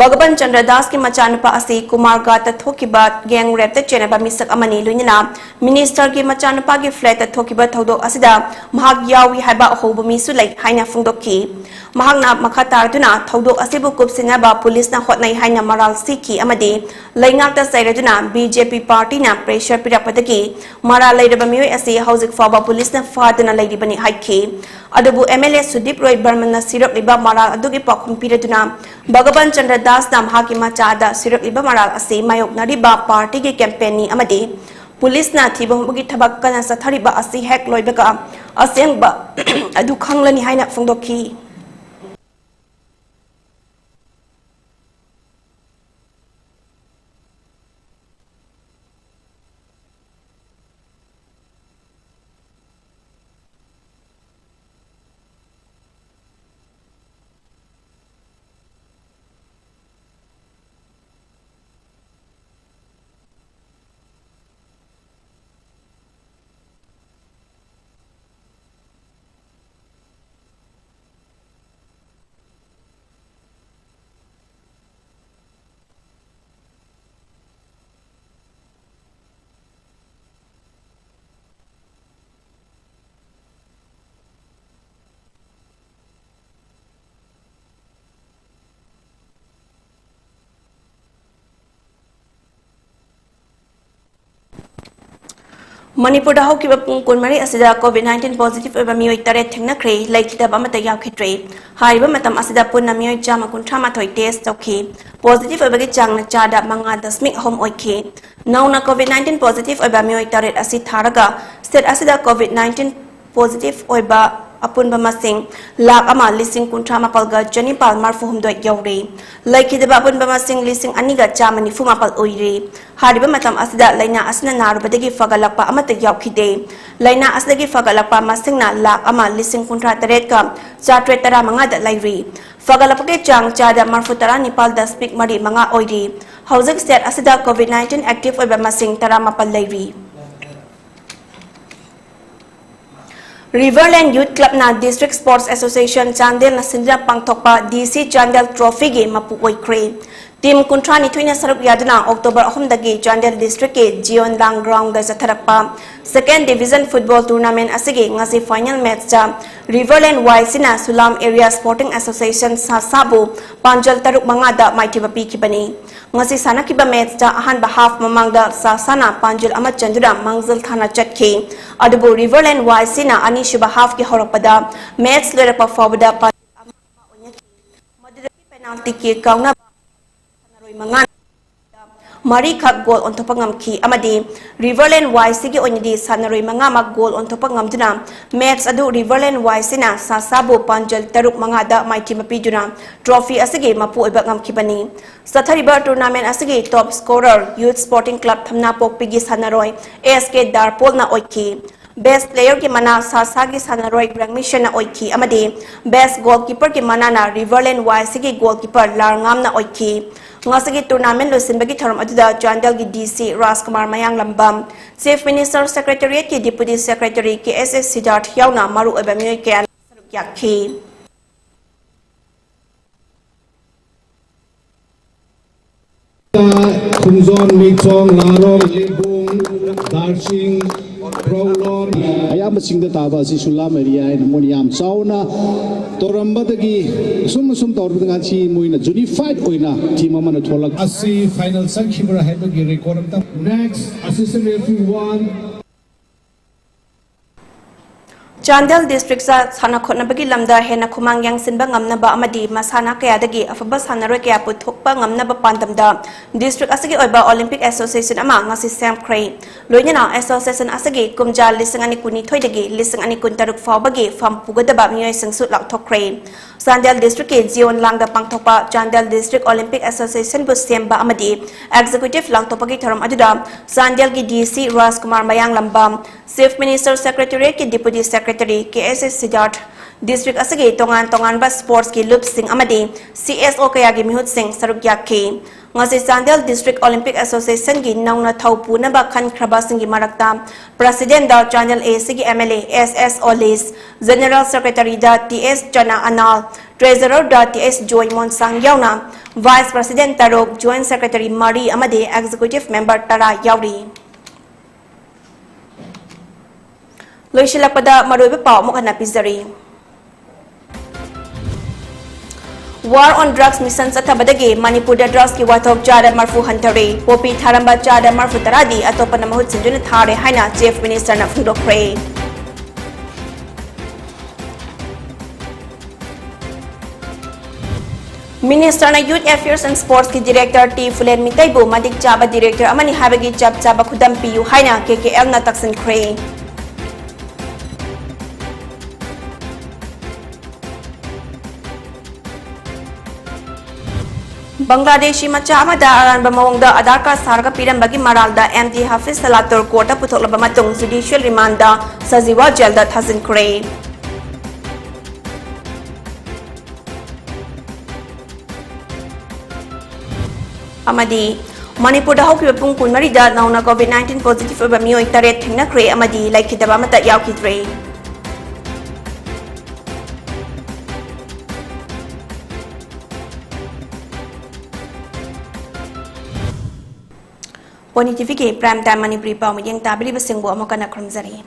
ꯚꯒꯕꯟ ꯆꯟꯗ꯭ꯔ ꯗꯥꯁꯀꯤ ꯃꯆꯥꯅꯨꯄꯥ ꯑꯁꯤ ꯀꯨꯃꯥꯔ ꯘꯥꯠꯇ ꯊꯣꯛꯈꯤꯕ ꯒꯦꯡ ꯔꯦꯞꯇ ꯆꯦꯟꯅꯕ ꯃꯤꯁꯛ ꯑꯃꯅꯤ, ꯂꯣꯏꯅꯅ ꯃꯤꯅꯤꯁꯇꯔꯒꯤ ꯃꯆꯥꯅꯨꯄꯥꯒꯤ ꯐ꯭ꯂꯦꯠꯇ ꯊꯣꯛꯈꯤꯕ ꯊꯧꯗꯣꯛ ꯑꯁꯤꯗ ꯃꯍꯥꯛ ꯌꯥꯎꯏ ꯍꯥꯏꯕ ꯑꯍꯧꯕ ꯃꯤꯁꯨ ꯂꯩ ꯍꯥꯏꯅ ꯐꯣꯡꯗꯣꯛꯈꯤ꯫ ꯃꯍꯥꯛꯅ ꯃꯈꯥ ꯇꯥꯔꯗꯨꯅ ꯊꯧꯗꯣꯛ ꯑꯁꯤꯕꯨ ꯀꯨꯞꯁꯤꯟꯅꯕ ꯄꯨꯂꯤꯁꯅ ꯍꯣꯠꯅꯩ ꯍꯥꯏꯅ ꯃꯔꯥꯜ ꯁꯤꯈꯤ ꯑꯃꯗꯤ ꯂꯩꯉꯥꯛꯇ ꯆꯩꯔꯗꯨꯅ ꯕꯤ ꯖꯦ ꯄꯤ ꯄꯥꯔꯇꯤꯅ ꯄ꯭ꯔꯦꯁꯔ ꯄꯤꯔꯛꯄꯗꯒꯤ ꯃꯔꯥꯜ ꯂꯩꯔꯕ ꯃꯤꯑꯣꯏ ꯑꯁꯤ ꯍꯧꯖꯤꯛ ꯐꯥꯎꯕ ꯄꯨꯂꯤꯁꯅ ꯐꯥꯗꯨꯅ ꯂꯩꯔꯤꯕꯅꯤ ꯍꯥꯏꯈꯤ꯫ ꯑꯗꯨꯕꯨ ꯑꯦꯝ ꯑꯦꯜ ꯑꯦ ꯁꯨꯗꯤꯞ ꯔꯣꯏ ꯕꯔꯃꯟꯅ ꯁꯤꯔꯛꯂꯤꯕ ꯃꯔꯥꯜ ꯑꯗꯨꯒꯤ ꯄꯥꯎꯈꯨꯝ ꯄꯤꯔꯗꯨꯅ, ꯚꯒꯕꯟ ꯆꯟꯗ꯭ꯔ ꯗꯥꯁꯅ ꯃꯍꯥꯛꯀꯤ ꯃꯆꯥꯗ ꯁꯤꯔꯛꯂꯤꯕ ꯃꯔꯥꯜ ꯑꯁꯤ ꯃꯥꯌꯣꯛꯅꯔꯤꯕ ꯄꯥꯔꯇꯤꯒꯤ ꯀꯦꯝꯄꯦꯟꯅꯤ ꯑꯃꯗꯤ ꯄꯨꯂꯤꯁꯅ ꯊꯤꯕ ꯍꯨꯝꯕꯒꯤ ꯊꯕꯛ ꯀꯟꯅ ꯆꯠꯊꯔꯤꯕ ꯑꯁꯤ ꯍꯦꯛ ꯂꯣꯏꯕꯒ ꯑꯁꯦꯡꯕ ꯑꯗꯨ ꯈꯪꯂꯅꯤ ꯍꯥꯏꯅ ꯐꯣꯡꯗꯣꯛꯈꯤ꯫ ꯃꯅꯤꯄꯨꯔꯗ ꯍꯧꯈꯤꯕ ꯄꯨꯡ ꯀꯨꯟꯃꯔꯤ ꯑꯁꯤꯗ ꯀꯣꯚꯤꯗ ꯅꯥꯏꯟꯇꯤꯟ ꯄꯣꯖꯤꯇꯤꯚ ꯑꯣꯏꯕ ꯃꯤꯑꯣꯏ ꯇꯔꯦꯠ ꯊꯦꯡꯅꯈ꯭ꯔꯦ, ꯂꯩꯈꯤꯗꯕ ꯑꯃꯠꯇ ꯌꯥꯎꯈꯤꯗ꯭ꯔꯦ꯫ ꯍꯥꯏꯔꯤꯕ ꯃꯇꯝ ꯑꯁꯤꯗ ꯄꯨꯟꯅ ꯃꯤꯑꯣꯏ ꯆꯥꯝꯃ ꯀꯨꯟꯊ꯭ꯔꯥ ꯃꯥꯊꯣꯏ ꯇꯦꯁ ꯇꯧꯈꯤ꯫ ꯄꯣꯖꯤꯇꯤꯚ ꯑꯣꯏꯕꯒꯤ ꯆꯥꯡꯅ ꯆꯥꯗ ꯃꯉꯥ ꯗꯁꯃꯤꯛ ꯑꯍꯨꯝ ꯑꯣꯏꯈꯤ꯫ ꯅꯧꯅ ꯀꯣꯚꯤꯗ ꯅꯥꯏꯟꯇꯤꯟ ꯄꯣꯖꯤꯇꯤꯚ ꯑꯣꯏꯕ ꯃꯤꯑꯣꯏ ꯇꯔꯦꯠ ꯑꯁꯤ ꯊꯥꯔꯒ ꯁ꯭ꯇꯦꯠ ꯑꯁꯤꯗ ꯀꯣꯚꯤꯗ ꯅꯥꯏꯟꯇꯤꯟ ꯄꯣꯖꯤꯇꯤꯚ ꯑꯣꯏꯕ ꯑꯄꯨꯟꯕ ꯃꯁꯤꯡ ꯂꯥꯈ ꯑꯃ ꯂꯤꯁꯤꯡ ꯀꯨꯟꯊ꯭ꯔꯥ ꯃꯥꯄꯜꯒ ꯆꯅꯤꯄꯥꯜ ꯃꯔꯤꯐꯨ ꯍꯨꯝꯗꯣꯏ ꯌꯧꯔꯦ꯫ ꯂꯩꯈꯤꯗꯕ ꯑꯄꯨꯟꯕ ꯃꯁꯤꯡ ꯂꯤꯁꯤꯡ ꯑꯅꯤꯒ ꯆꯥꯝꯃ ꯅꯤꯐꯨ ꯃꯥꯄꯜ ꯑꯣꯏꯔꯦ꯫ ꯍꯥꯏꯔꯤꯕ ꯃꯇꯝ ꯑꯁꯤꯗ ꯂꯥꯏꯅꯥ ꯑꯁꯤꯅ ꯅꯥꯔꯨꯕꯗꯒꯤ ꯐꯒꯠꯂꯛꯄ ꯑꯃꯠꯇ ꯌꯥꯎꯈꯤꯗꯦ꯫ ꯂꯥꯏꯅꯥ ꯑꯁꯤꯗꯒꯤ ꯐꯒꯠꯂꯛꯄ ꯃꯁꯤꯡꯅ ꯂꯥꯈ ꯑꯃ ꯂꯤꯁꯤꯡ ꯀꯨꯟꯊ꯭ꯔꯥ ꯇꯔꯦꯠꯀ ꯆꯥꯇ꯭ꯔꯦꯠ ꯇꯔꯥ ꯃꯉꯥꯗ ꯂꯩꯔꯤ꯫ ꯐꯒꯠꯂꯛꯄꯒꯤ ꯆꯥꯡ ꯆꯥꯗ ꯃꯔꯤꯐꯨ ꯇꯔꯥ ꯅꯤꯄꯥꯜ ꯗꯁꯃꯤꯛ ꯃꯔꯤ ꯃꯉꯥ ꯑꯣꯏꯔꯤ꯫ ꯍꯧꯖꯤꯛ state ꯑꯁꯤꯗ COVID nineteen active ꯑꯣꯏꯕ ꯃꯁꯤꯡ ꯇꯔꯥꯃꯥꯄꯜ ꯂꯩꯔꯤ꯫ Riverland Youth Clubꯅ District Sports Association ꯆꯥꯟꯗꯦꯜꯅ ꯁꯤꯟꯗꯨꯅ ꯄꯥꯡꯊꯣꯛꯄ DC ꯆꯥꯟꯗꯦꯜ Trophyꯒꯤ ꯃꯄꯨ ꯑꯣꯏꯈ꯭ꯔꯦ꯫ Team ꯀꯨꯟꯊ꯭ꯔꯥ ꯅꯤꯊꯣꯏꯅ ꯁꯔꯨꯛ ꯌꯥꯗꯨꯅ October ꯑꯍꯨꯝꯗꯒꯤ ꯆꯥꯟꯗꯦꯜ districtꯀꯤ ꯖꯤꯌꯣꯟ ꯂꯥꯡ groundꯗ ꯆꯠꯊꯔꯛꯄ Second Division Football Tournament ꯑꯁꯤꯒꯤ ꯉꯁꯤ final matchꯇ Riverland YCꯅ Sulam Area Sporting Association ꯁꯥꯁꯥꯕꯨ ꯄꯥꯟꯖꯜ ꯇꯔꯨꯛ ꯃꯉꯥꯗ ꯃꯥꯏꯊꯤꯕ ꯄꯤꯈꯤꯕꯅꯤ꯫ ꯉꯁꯤ ꯁꯥꯟꯅꯈꯤꯕ matchꯇ ꯑꯍꯥꯟꯕ half ꯃꯃꯥꯡꯗ ꯁꯥꯁꯥꯅ ꯄꯥꯟꯖꯜ ꯑꯃ ꯆꯟꯗꯨꯅ ꯃꯥꯡꯖꯤꯜ ꯊꯥꯅ ꯆꯠꯈꯤ꯫ ꯑꯗꯨꯕꯨ Riverland YCꯅ ꯑꯅꯤꯁꯨꯕ halfꯀꯤ ꯍꯧꯔꯛꯄꯗ match ꯂꯣꯏꯔꯛꯄ ꯐꯥꯎꯕꯗ ꯄꯥꯟꯖꯜ ꯑꯃ ꯑꯃ ꯑꯣꯏꯅꯈꯤ꯫ ꯃꯗꯨꯗꯒꯤ penalty kick ꯀꯥꯎꯅꯕ ꯁꯥꯟꯅꯔꯣꯏ ꯃꯉꯥꯅ ꯃꯔꯤꯈꯛ goal ꯑꯣꯟꯊꯣꯛꯄ ꯉꯝꯈꯤ ꯑꯃꯗꯤ Riverland YCꯒꯤ ꯑꯣꯏꯅꯗꯤ ꯁꯥꯟꯅꯔꯣꯏ ꯃꯉꯥꯃꯛ goal ꯑꯣꯟꯊꯣꯛꯄ ꯉꯝꯗꯨꯅ match ꯑꯗꯨ Riverland YCꯅ ꯁꯥꯁꯥꯕꯨ ꯄꯥꯟꯖꯜ ꯇꯔꯨꯛ ꯃꯉꯥꯗ ꯃꯥꯏꯊꯤꯕ ꯄꯤꯗꯨꯅ trophy ꯑꯁꯤꯒꯤ ꯃꯄꯨ ꯑꯣꯏꯕ ꯉꯝꯈꯤꯕꯅꯤ꯫ ꯆꯠꯊꯔꯤꯕ tournament ꯑꯁꯤꯒꯤ top scorer Youth Sporting Club ꯊꯝꯅꯥꯄꯣꯛꯄꯤꯒꯤ ꯁꯥꯟꯅꯔꯣꯏ SK ꯗꯥꯔꯄꯣꯜꯅ ꯑꯣꯏꯈꯤ꯫ Best playerꯒꯤ ꯃꯅꯥ ꯁꯥꯁꯥꯒꯤ ꯁꯥꯟꯅꯔꯣꯏ ꯔꯪꯃꯤꯁꯟꯅ ꯑꯣꯏꯈꯤ ꯑꯃꯗꯤ best goalkeeperꯒꯤ ꯃꯅꯥꯅ Riverland YCꯒꯤ goalkeeper ꯂꯥꯔꯉꯥꯝꯅ ꯑꯣꯏꯈꯤ꯫ ꯉꯁꯤꯒꯤ tournament ꯂꯣꯏꯁꯤꯟꯕꯒꯤ ꯊꯧꯔꯝ ꯑꯗꯨꯗ ꯆꯥꯟꯗꯦꯜꯒꯤ DC ꯔꯥꯖꯀꯨꯃꯥꯔ ꯃꯌꯥꯡꯂꯝꯕꯝ, Chief Minister Secretariatꯀꯤ Deputy Secretary KSS ꯁꯤꯗꯥꯔꯊ ꯌꯥꯎꯅ ꯃꯔꯨꯑꯣꯏꯕ ꯃꯤꯑꯣꯏ ꯀꯌꯥꯅ ꯁꯔꯨꯛ ꯌꯥꯈꯤ꯫ ꯈꯣꯡꯖꯣꯝ, ꯃꯤꯆꯣꯡ, ꯂꯥꯔꯣꯡ, ꯂꯤꯕꯨꯡ, ꯗꯥꯔꯁꯤꯡ, ꯄ꯭ꯔꯧꯂꯣꯟ, ꯑꯌꯥꯝꯕꯁꯤꯡꯗ ꯇꯥꯕ ꯑꯁꯤ ꯁꯨꯂꯥꯝ area ꯍꯥꯏꯅ ꯃꯣꯏꯅ ꯌꯥꯝ ꯆꯥꯎꯅ ꯇꯧꯔꯝꯕꯗꯒꯤ ꯑꯁꯨꯝ ꯑꯁꯨꯝ ꯇꯧꯔꯕꯗ ꯉꯁꯤ ꯃꯣꯏꯅ unified ꯑꯣꯏꯅ team ꯑꯃꯅ ꯊꯣꯛꯂꯛ ꯑꯁꯤ final ꯆꯪꯈꯤꯕ꯭ꯔꯥ ꯍꯥꯏꯕꯒꯤ record ꯑꯝꯇ꯫ Next, assistant referee one. Chandel districtꯇ ꯁꯥꯟꯅ ꯈꯣꯠꯅꯕꯒꯤ ꯂꯝꯗ ꯍꯦꯟꯅ ꯈꯨꯃꯥꯡ ꯌꯥꯡꯁꯤꯟꯕ ꯉꯝꯅꯕ ꯑꯃꯗꯤ ꯃꯁꯥꯟꯅ ꯀꯌꯥꯗꯒꯤ ꯑꯐꯕ ꯁꯥꯟꯅꯔꯣꯏ ꯀꯌꯥ ꯄꯨꯊꯣꯛꯄ ꯉꯝꯅꯕ ꯄꯥꯟꯗꯝꯗ district ꯑꯁꯤꯒꯤ ꯑꯣꯏꯕ Olympic Association ꯑꯃ ꯉꯁꯤ ꯁꯦꯝꯈ꯭ꯔꯦ꯫ ꯂꯣꯏꯅꯅ association ꯑꯁꯤꯒꯤ ꯀꯨꯝꯖꯥ ꯂꯤꯁꯤꯡ ꯑꯅꯤ ꯀꯨꯟꯅꯤꯊꯣꯏꯗꯒꯤ ꯂꯤꯁꯤꯡ ꯑꯅꯤ ꯀꯨꯟꯇꯔꯨꯛ ꯐꯥꯎꯕꯒꯤ ꯐꯝ ꯄꯨꯒꯗꯕ ꯃꯤꯑꯣꯏꯁꯤꯡꯁꯨ ꯂꯥꯎꯊꯣꯛꯈ꯭ꯔꯦ꯫ ꯆꯥꯟꯗꯦꯜ districtꯀꯤ ꯖꯤꯌꯣꯟ ꯂꯥꯡꯗ ꯄꯥꯡꯊꯣꯛꯄ Chandel District Olympic Associationꯕꯨ ꯁꯦꯝꯕ ꯑꯃꯗꯤ executive ꯂꯥꯎꯊꯣꯛꯄꯒꯤ ꯊꯧꯔꯝ ꯑꯗꯨꯗ ꯆꯥꯟꯗꯦꯜꯒꯤ DC ꯔꯥꯖꯀꯨꯃꯥꯔ ꯃꯌꯥꯡꯂꯝꯕꯝ, Chief Minister Secretariatꯀꯤ Deputy Secretary KSS ꯁꯤꯗꯥꯔꯊ District ꯑꯁꯤꯒꯤ ꯇꯣꯉꯥꯟ ꯇꯣꯉꯥꯟꯕ sportsꯀꯤ ꯂꯨꯞꯁꯤꯡ ꯑꯃꯗꯤ C S O ꯀꯌꯥꯒꯤ ꯃꯤꯍꯨꯠꯁꯤꯡ ꯁꯔꯨꯛ ꯌꯥꯈꯤ꯫ ꯉꯁꯤ ꯆꯥꯟꯗꯦꯜ District Olympic Associationꯒꯤ ꯅꯧꯅ ꯊꯧ ꯄꯨꯅꯕ ꯈꯟꯈ꯭ꯔꯕꯁꯤꯡꯒꯤ ꯃꯔꯛꯇ Presidentꯗ Chandel A Cꯒꯤ M L A S S Olish, General Secretaryꯗ T S ꯆꯅꯥ ꯑꯅꯥꯜ, Treasurerꯗ T S ꯖꯣꯏꯃꯣꯟ ꯁꯥꯡ ꯌꯥꯎꯅ Vice President ꯇꯔꯨꯛ, Joint Secretary ꯃꯔꯤ ꯑꯃꯗꯤ Executive Member ꯇꯔꯥ ꯌꯥꯎꯔꯤ꯫ ꯂꯣꯏꯁꯤꯜꯂꯛꯄꯗ ꯃꯔꯨꯑꯣꯏꯕ ꯄꯥꯎ ꯑꯃꯨꯛ ꯍꯟꯅ ꯄꯤꯖꯔꯤ꯫ War on Drugs Mission ꯆꯠꯊꯕꯗꯒꯤ ꯃꯅꯤꯄꯨꯔꯗ drugsꯀꯤ ꯋꯥꯊꯣꯛ ꯆꯥꯗ ꯃꯔꯐꯨ ꯍꯟꯊꯔꯦ꯫ ꯄꯣꯄꯤ ꯊꯥꯔꯝꯕ ꯆꯥꯗ ꯃꯔꯐꯨ ꯇꯔꯥꯗꯤ ꯑꯇꯣꯞꯄꯅ ꯃꯍꯨꯠ ꯁꯤꯟꯗꯨꯅ ꯊꯥꯔꯦ ꯍꯥꯏꯅ Chief Ministerꯅ ꯐꯣꯡꯗꯣꯛꯈ꯭ꯔꯦ꯫ Ministerꯅ Youth Affairs and Sportsꯀꯤ Director T ꯐꯨꯂꯦꯟ ꯃꯤꯇꯩꯕꯨ ꯃꯇꯤꯛ ꯆꯥꯕ Director ꯑꯃꯅꯤ ꯍꯥꯏꯕꯒꯤ ꯆꯞ ꯆꯥꯕ ꯈꯨꯗꯝ ꯄꯤꯌꯨ ꯍꯥꯏꯅ K K Lꯅ ꯇꯛꯁꯤꯟꯈ꯭ꯔꯦ꯫ ꯕꯪꯒ꯭ꯂꯥꯗꯦꯁꯤ ꯃꯆꯥ ꯑꯃꯗ ꯑꯔꯥꯟꯕ ꯃꯑꯣꯡꯗ ꯑꯙꯥꯔ ꯀꯥꯔꯗ ꯁꯥꯔꯒ ꯄꯤꯔꯝꯕꯒꯤ ꯃꯔꯥꯜꯗ M D Hafiz Salatur courtꯇ ꯄꯨꯊꯣꯛꯂꯕ ꯃꯇꯨꯡ judicial remandꯗ ꯁꯖꯤꯋꯥ ꯖꯦꯜꯗ ꯊꯥꯖꯤꯟꯈ꯭ꯔꯦ꯫ ꯑꯃꯗꯤ ꯃꯅꯤꯄꯨꯔꯗ ꯍꯧꯈꯤꯕ ꯄꯨꯡ ꯀꯨꯟꯃꯔꯤꯗ ꯅꯧꯅ COVID nineteen positive ꯑꯣꯏꯕ ꯃꯤꯑꯣꯏ ꯇꯔꯦꯠ ꯊꯦꯡꯅꯈ꯭ꯔꯦ ꯑꯃꯗꯤ ꯂꯩꯈꯤꯗꯕ ꯑꯃꯠꯇ ꯌꯥꯎꯈꯤꯗ꯭ꯔꯦ꯫ ꯄꯣꯅꯤ TVꯒꯤ Prime Time ꯃꯅꯤꯄꯨꯔꯤ ꯄꯥꯎ ꯃꯤꯠꯌꯦꯡ ꯇꯥꯕꯤꯔꯤꯕꯁꯤꯡꯕꯨ ꯑꯃꯨꯛ ꯍꯟꯅ ꯈꯨꯔꯨꯝꯖꯔꯤ꯫